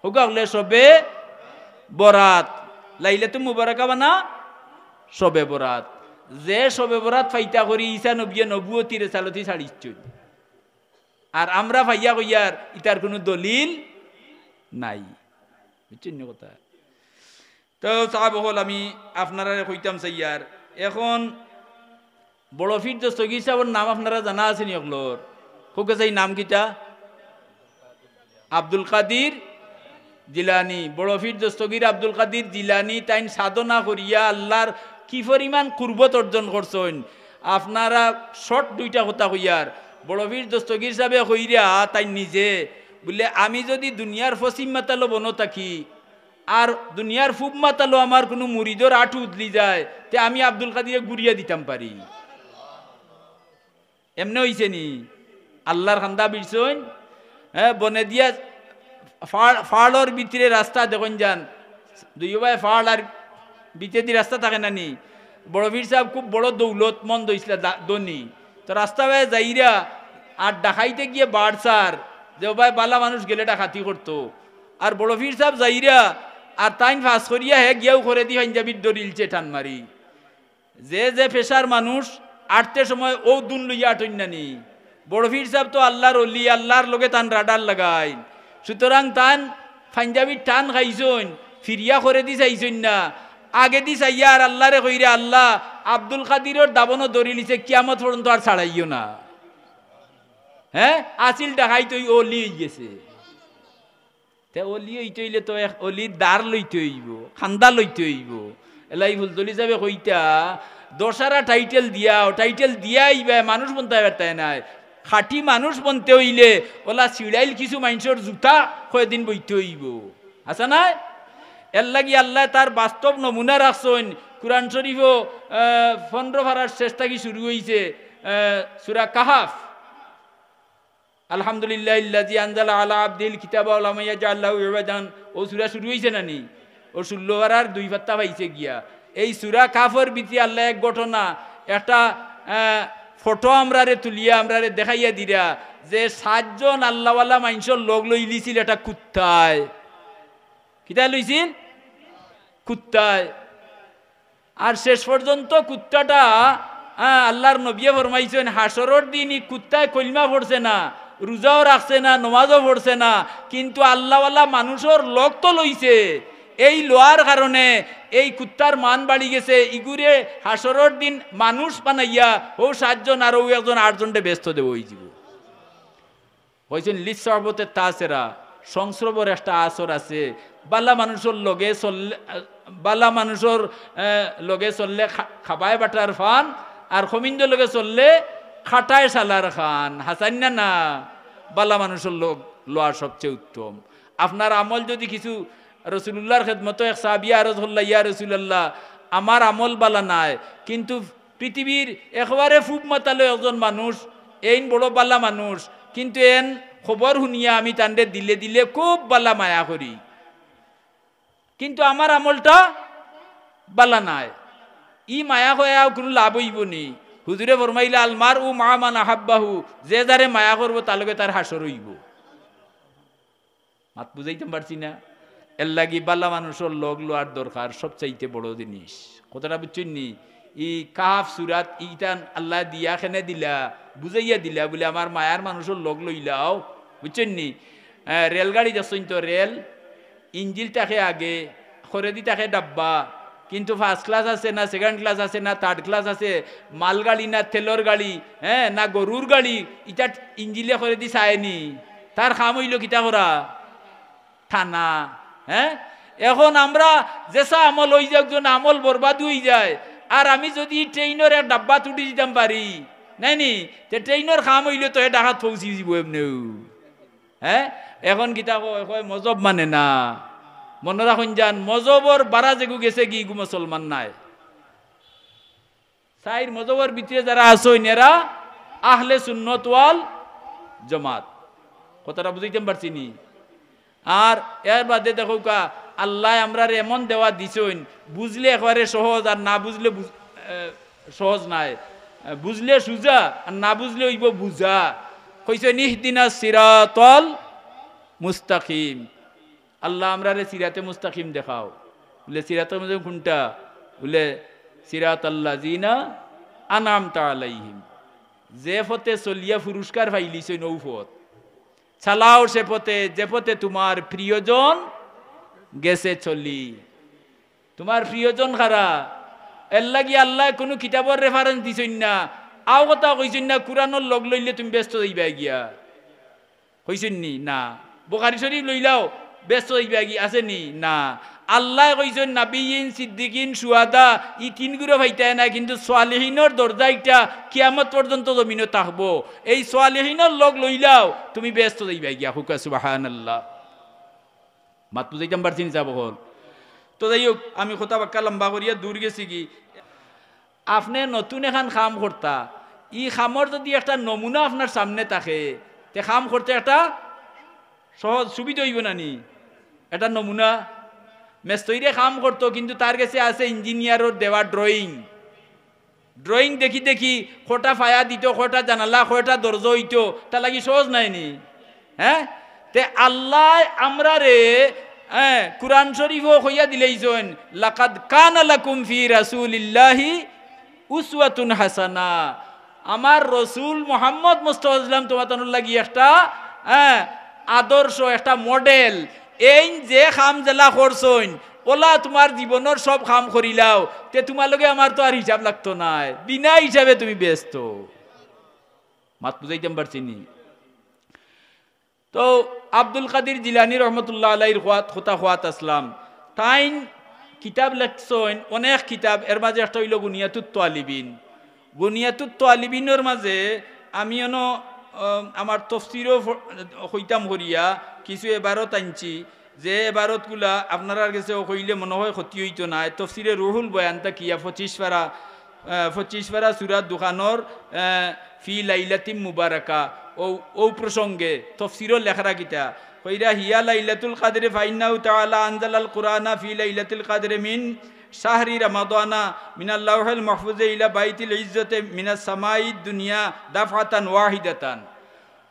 কউক্কা, শবে বরাত। লাইলাতুল মুবারাকা মানে শবে বরাত। যে শবে বরাত পাইতা করি ঈসা নবিয়ে নবুয়তি রেসালতি ছাড়িছইন। আর আমরা পাইয়া কইয়ার ইতার কুনু দলিল নাই। বুঝছইন নি কথা? তো সাব অকল, আমি আপনারারে কইতাম চাইয়ার, এখন বড় পীর দস্তগীর সাবর নাম আপনারা জানা আছে নি অকলর? কউক্কা চাই নাম কিতা? আব্দুল কাদির জিলানী। বড় পীর দস্তগীর আব্দুল কাদির জিলানী তাইন সাধনা করিয়া আল্লার কি পরিমাণ কুরবত অর্জন করছইন। আপনারা short দুইটা কথা কইয়ার। বড় পীর দস্তগীর সাবে কইরা তাইন নিজে বুলে, "আমি যুদি দুনিয়ার পশ্চিম মাতালো বনো থাকি, আর দুনিয়ার পূব মাতালো আমার কুনু মুরিদর আটু উদলি যায়, তে আমি আব্দুল কাদিরে গুড়িয়া দিতাম পারি।" এমনে অইছে নি? আল্লার কান্দা বিরছইন, হে, বনে দিয়া ফাড়, ফাড়র ভিতরে রাস্তা দেখইন যান, দুইওবায় ফাড় আর ভিতরেদি রাস্তা থাকে না নি? বড় পীর সাব খুব বড় দৌলতমন্দ অইছলা, দা-, ধনী। তো রাস্তা বায় যাইরা আর ডাকাইতে গিয়া বাড়ছার, যে ওবায় বালা মানুষ গেলে ডাকাতি করতো। আর বড় পীর সাব যাইরা আর তাইন পাস করিয়া হে গিয়াউ করেদি পাঞ্জাবির দড়িলছে টান মারি। যে যে পেশার মানুষ আটতে সময় অউ ধুন লইয়া আটইন না নি। বড় পীর সাব তো আল্লার অলি, আল্লার লগে তান রাডার লাগাইন। সুতরাং তান পাঞ্জাবির টান খাইছইন, ফিরিয়া করেদি চাইছইন না। আগেদি চাইয়া আর আল্লারে কইরা, "আল্লা, আব্দুল কাদিরর দাবনও ধরিলিছে, কিয়ামত পর্যন্ত আর ছাড়াইও না।" হে, আছিল ডাকাইত অই অলি অইগেছে। তে অলি অইতে অইলে তো এক অলির দার লইতে অইবো, কান্দা লইতে অইবো। এরলাগি ফুলতলি সাবে কইতা, দশারা title দিয়াও, title দিয়া আইবায়, মানুষ বনতায় পারতায় নায়। খাঁটি মানুষ বনতে অইলে অলা ছিড়াইল কিছু মানষর জুতা কয়দিন বইতে অইবো। আছে নায়? এরলাগি আল্লায় তার বাস্তব নমুনা রাখছইন। কুরআন শরিফো, আহ, পনরো পারার শেষ থাকি শুরু অইছে, আহ, সূরা কাহাফ। আলহামদুলিল্লাহিল্লাযী আনজালা আলা আবদিহিল কিতাবা ওয়া লাম ইয়াজআল লাহু ইওয়াজান। অউ সূরা শুরু অইছে না নি? অউ ষোলো পারার দুই পাত্তা পাইছে গিয়া। এই সূরা কাহাফর ভিতরে আল্লায় এক ঘটনা, একটা, আহ, ফটো আমরারে তুলিয়া, আমরারে দেখাইয়া দিরা যে সাতজন আল্লাওয়ালা মানষর লগ লইলিছিল একটা কুত্তায়। কিতায় লইছিল? কুত্তায়। আর শেষ পর্যন্ত কুত্তাটা আ, আল্লার নবিয়ে ফরমাইছইন, হাশরর দিন ই কুত্তায় কলমা পড়ছে না, রুজাও রাখছে না, নমাজও পড়ছে না, কিন্তু আল্লাওয়ালা মানুষর লগ তো লইছে। এই লওয়ার কারণে এই কুত্তার মান বাড়ি গেছে। ইগুরে হাশরর দিন মানুষ বানাইয়া অউ সাতজন আর অউ একজন আটজনরে বেহেস্তো দেওয়া অইযিবো। কইছইন, "লিসসহবতে তাসেরা", সংস্রবর একটা আসর আছে। বালা মানুষর লগে চললে, বালা মানুষর, এ, লগে চললে খা-, খাবায় বাটার ফান, আর খমিন্দর লগে চললে খাটায় শালার খান। হাছাইন না না? বালা মানুষর লগ লওয়া সবচেয়ে উত্তম। আপনার আমল যদি কিছু, রসুলুল্লাহর খেদমতো এক সাহাবিয়ে আরজ করলা, "ইয়া রাসুলাল্লাহ, আমার আমল বালা নায়, কিন্তু পৃথিবীর একেবারে ফুব মাতালো একজন মানুষ, এইন বড় বালা মানুষ, কিন্তু এন খবর হুনিয়া আমি তানরে দিলে দিলে খুব বালা মায়া করি, কিন্তু আমার আমলটা বালা নায়। ই মায়া কয়া কুনু লাভ অইবো নি?" হুজুরে ফরমাইলা, "আল মারউ মাআ মান আহাব্বাহু", যে যারে মায়া করবো তার লগে তার হাশর অইবো। মাত বুঝাইতাম পারছি না? এরলাগি বালা মানুষর লগ লওয়ার দরকার, সবচাইতে বড় জিনিস। কথাটা বুঝছইন নি? ই কাহাফ সুরাত ইতান আল্লায় দিয়া কেনে দিলা, বুঝাইয়া দিলা, বুলে, "আমার মায়ার মানুষর লগ লইলাও।" বুঝছইন নি? আহ, রেলগাড়ি দেখছইন তো, রেল, ইঞ্জিল থাকে আগে, খরেদি থাকে ডাব্বা, কিন্তু first class আছে না, second class আছে না, third class আছে, মালগাড়ি না তেলর গাড়ি, হ্যাঁ, না গরুর গাড়ি, ইটা ইঞ্জিলে খরেদি চায় নি। তার কাম অইলো কিতা করা? টানা। হ্যাঁ, এখন আমরা যেসা আমল অইযাউক যেন, আমল বরবাদ অইযায়। আর আমি যুদি ট্রেইনর এক ডাব্বাত উঠি দিতাম পারি, নায় নি, তে ট্রেইনর কাম অইলে তো এ ঢাকাত পৌঁছি যিবো এমনেউ। হ্যাঁ, এখন কিতা কয়, কয় মজহব মানে না। মনো রাখইন যান, মজহবর বারা যেগু গেছেগি, ইগু মুসলমান নায়। চাইর মজহবর ভিতরে যারা আছইন, এরা আহলে সুন্নত ওয়াল জামাত। কথাটা বুঝাইতাম পারছি নি? আর এর বাদে দেখউক্কা, আল্লায় আমরারে এমন দেওয়া দিছইন, বুঝলে একেবারে সহজ, আর না বুঝলে বুঝ-, এ, সহজ নায়। এ, বুঝলে সুজা, আর না বুঝলে অইবো বুঝা। কইছইন, "ইহদিনাস সিরাতাল মুস্তাকিম।" আল্লাহ, আমরারে সিরাতে মুস্তাকিম দেখাও। বুলে, "সিরাতে মুস্তাকিম কুনটা?" বুলে, "সিরাতাল্লাযিনা আনআমতা আলাইহিম।" যে পথে চলিয়া পুরস্কার পাইলিছইন, অউ পথ। চালাও সে পথে, যে পথে তোমার প্রিয়জন গেছে চলি। তোমার প্রিয়জন কারা? এরলাগি আল্লায় কুনু কিতাবর reference দিছইন না, অউ কথা কইছইন না, কুরআনর লগ লইলে তুমি বেহেস্তো যাইবায় গিয়া। কইছইন নি? না। বুখারী শরীফ লইলাও, বেহেস্তো যাইবায় গি, আছে নি? না। আল্লায় কইছইন, নাবিয়্যিন, সিদ্দিকিন, শুহাদা, ই তিনগুরে পাইতায় না, কিন্তু সালিহিনর দরজা ইটা কিয়ামত পর্যন্ত জমিনো থাকবো। এই সালিহিনর লগ লইলাও, তুমি বেহেস্তো যাইবায় গিয়া। কউক্কা সুবহানাল্লাহ। মাত বুঝাইতাম পারছি নি সাব অকল? তো যাই হউক, আমি কথা বাক্কা লম্বা করিয়া দূর গেছিগি। আপনে নতুন এখান কাম করতা, ই কামর যুদি একটা নমুনা আপনার সামনে থাকে, তে কাম করতে একটা সহজ সুবিধা অইবো না নি? একটা নমুনা, মেস্তইরে কাম করতো, কিন্তু তার গেছে আছে ইঞ্জিনিয়ারর দেওয়া drawing। Drawing দেখি দেখি কয়টা ফায়া দিতো, কয়টা জানালা, কয়টা দরজা অইতো, তার লাগি সহজ নায় নি? হ্যাঁ? তে আল্লায় আমরারে, হ্যাঁ, কুরআন শরীফো কইয়া দিলাইছইন, "লাকাদ কানা লাকুম ফি রাসূলিল্লাহি উসওয়াতুন হাসানা।" আমার রসুল মুহাম্মদ মুস্তাফা সাল্লাম তোমাতানোর লাগি একটা, হ্যাঁ, আদর্শ, একটা model। এইন যে কাম যেলা করছইন, অলা তোমার জীবনর সব কাম করিলাও, তে তোমার লগে আমার তো আর হিসাব লাগতো নায়, বিনা হিসাবে তুমি বেহেস্তো। মাত বুঝাইতাম পারছি নি? তো আব্দুল কাদির জিলানী রহমতুল্লাহ আলাইহির কওয়াত, কথা কওয়াত আছলাম। তাইন কিতাব লেখছইন, অনেক কিতাব, এর মাঝে একটা অইলো গুনিয়াতুত তালিবিন। গুনিয়াতুত তালিবিনর মাঝে আমি অনো, আহ, আমার তফসিরও ফ-, কইতাম করিয়া কিছু এবারত আনছি, যে এবারতগুলা আপনারার গেছে কইলে মনো অয় ক্ষতি অইতো নায়। তফসিরে রুহুল বয়ান থাকিয়া পঁচিশ পারা, আহ, পঁচিশ পারা সূরা দুখানর, আহ, ফি লাইলাতিম মুবারাকা, অউ, অউ প্রসঙ্গে তফসিরও লেখরা কিতা? কইরা, "হিয়া লাইলাতুল কাদরে ফাইন্নাহু তাআলা আনজালাল কুরআনা ফি লাইলাতুল কাদরে মিন শাহরি রমাদানা মিনাল লাওহিল মাহফুজে ইলা বাইতিল ইজ্জতে মিনাস সামাইদ দুনিয়া দাফআতান ওয়াহিদাতান।"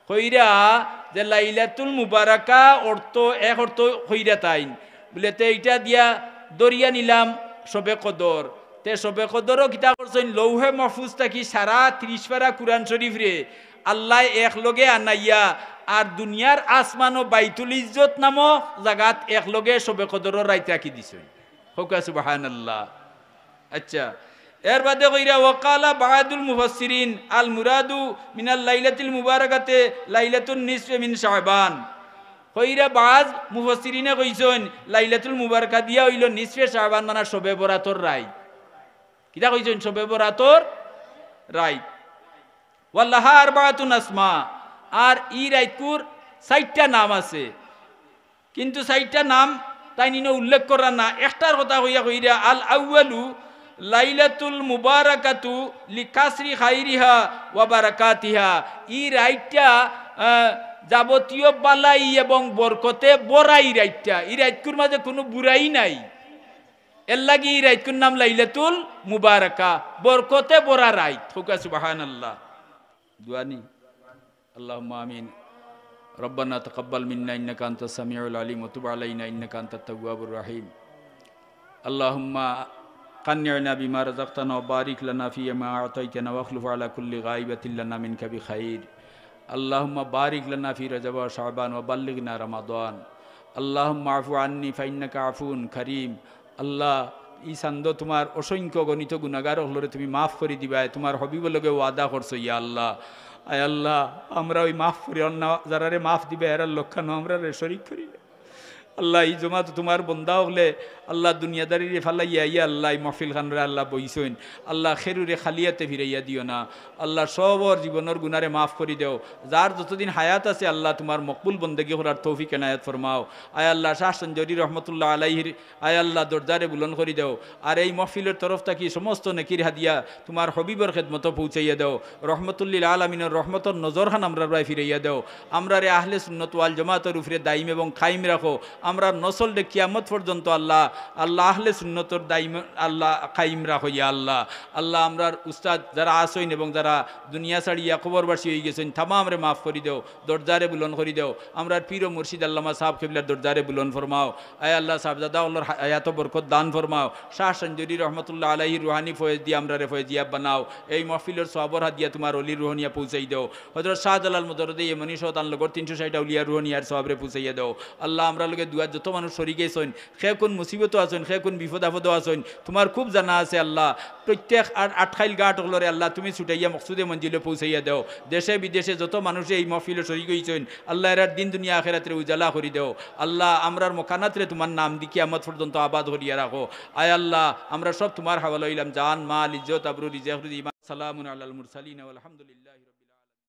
কইরা যে লাইলাতুল মুবারাকা অর্থ, এক অর্থ কইরা তাইন। বুলে, "তে ইটা দিয়া ধরিয়া নিলাম শবে কদর।" তে শবে কদরও কিতা করছইন? লৌহে মাহফুজ থাকি সারা ত্রিশ পারা কুরআন শরীফরে আল্লায় একলগে আনাইয়া আর দুনিয়ার আসমানো বাইতুল ইজ্জত নামক জাগাত একলগে শবে কদরর রাইত রাখি দিছইন। কউক্কা সুবহানাল্লাহ। আচ্ছা, এর বাদে কইরা, ওয়াকালা বাদুল মুফাসসিরিন, আল মুরাদু মিনাল লাইলাতিল মুবারাকাতে লাইলাতুন নিসফে মিন শাবান। কইরা বাজ মুফাসসিরিনে কইছইন, লাইলাতুল মুবারাকা দিয়া অইলো নিসফে শাবান, মানে শবে বরাতর রাইত। কিতা কইছইন? শবে বরাতর রাইত। ওয়ালাহা আরবাতুন আসমা, আর ই রাইতকুর চাইরটা নাম আছে, কিন্তু চাইরটা নাম তাইন ইনো উল্লেখ কররা না। একটার কথা কইয়া কইরা, আল আউয়ালু লাইলাতুল মুবারাকাতু লিকাসরি খাইরিহা ওয়া বারাকাতিহা। ই রাইতটা, আহ, যাবতীয় বালাই এবং বরকতে ভরা ই রাইতটা। ই রাইতকুর মাঝে কুনু বুরাই নাই। এরলাগি ই রাইতকুর নাম লাইলাতুল মুবারাকা, বরকতে ভরা রাইত। কউক্কা সুবহানাল্লাহ। দোয়া নি? اللهم آمين. ربنا تقبل منا إنك أنت السميع العليم وتب علينا إنك أنت التواب الرحيم. اللهم قنعنا بما رزقتنا وبارك لنا فيما أعطيتنا واخلف على كل غائبة لنا منك بخير. اللهم بارك لنا في رجب وشعبان وبلغنا رمضان. اللهم اعف عني فإنك عفو كريم. আল্লাহ, ই চান্দ তুমার অসংখ্য অগণিত গুনাগার অকলরে তুমি মাফ করি দিবায়, তুমার হবিবর লগে ওয়াদা করছো, ইয়া আল্লাহ। আয় আল্লাহ, আমরা ওই মাফ করি অন্য যারারে মাফ দিবায়, এরার লগে আমরারে শরিক করি। আল্লাহ, ই জমাত তুমার বন্দা অকলে, আল্লাহ, দুনিয়াদারিরে ফালাইয়া, ইয়া আল্লাহ, ই মাহফিল খানরে আল্লাহ বইছইন। আল্লাহ, খেরুরে খালি আতে ফিরাইয়া দিও না। আল্লাহ, সবর জীবনর গুনারে মাফ করি দেও। যার যতদিন হায়াত আছে, আল্লাহ, তুমার মকবুল বন্দেগি করার তৌফিক এনায়েত ফরমাও। আয় আল্লাহ, শাহ সঞ্জরি রহমতুল্লাহ আলাইহির আয় আল্লাহ, দরজারে বুলন্দ করি দেও। আর এই মহফিলর তরফ থাকি সমস্ত নেকির হাদিয়া তুমার হবিবর খেদমতো পৌঁছাইয়া দেও। রহমতুল্লিল আলামিনর রহমতর নজরখান আমরার বায় ফিরাইয়া দেও। আমরারে আহলে সুন্নত ওয়াল জামাতর উপরে দাইম এবং কায়েম রাখো। আমরার নসলরে কিয়ামত পর্যন্ত আল্লাহ, আল্লাহ আহলে সুন্নতর দাইম আল্লাহ কায়েম রাখো, ইয়া আল্লাহ। আল্লাহ, আমরার উস্তাদ যারা আছইন এবং যারা দুনিয়া ছাড়িয়া কবরবাসী অইগেছইন, তামামরে মাফ করি দেও। দরজারে বুলন্দ করি দেও। আমরার পীর ও মুর্শিদ আল্লামা সাহেব কিবলার দরজারে বুলন্দ ফরমাও। আয় আল্লাহ, সাহেবজাদা অকলর হা-, হায়াতো বরকত দান ফরমাও। শাহ সঞ্জুরি রহমতুল্লাহ আলাইহির রুহানি ফয়েজ দিয়া আমরারে ফয়েজিয়াব বানাও। এই মহফিলর সওয়াবর হাদিয়া তুমার অলির রুহনিয়া পৌঁছাই দেও। হযরত শাহজালাল মুজাররদে ইয়েমনি সহ তান লগর তিনশো ষাইটটা আউলিয়ার রুহনিয়ার সওয়াবরে পৌঁছাইয়া দেও। আল্লাহ, আমরার লগে দোয়াত যত মানুষ শরিক অইছইন, কে কুন মুসিবতো আছইন, কে কুন বিপদ আপদো আছইন, তুমার খুব জানা আছে আল্লাহ। প্রত্যেক আট-, আটখাইল ঘাট অকলরে আল্লাহ তুমি ছুটাইয়া মকসুদে মঞ্জিলো পৌঁছাইয়া দেও। দেশে বিদেশে যত মানুষে এই মহফিলো শরিক অইছইন, আল্লাহ, এরার দিন দুনিয়া আখেরাতরে উজালা করি দেও। আল্লাহ, আমরার মকানাতরে তুমার নাম দি কিয়ামত পর্যন্ত আবাদ করিয়া রাখো। আয় আল্লাহ, আমরা সব তুমার হাওয়ালা অইলাম, জান, মাল, ইজ্জত, আবরু, রিজিক, রুজি, ইমান। সালামুন আলাল মুরসালিন ওয়াল হামদুলিল্লাহি রাব্বিল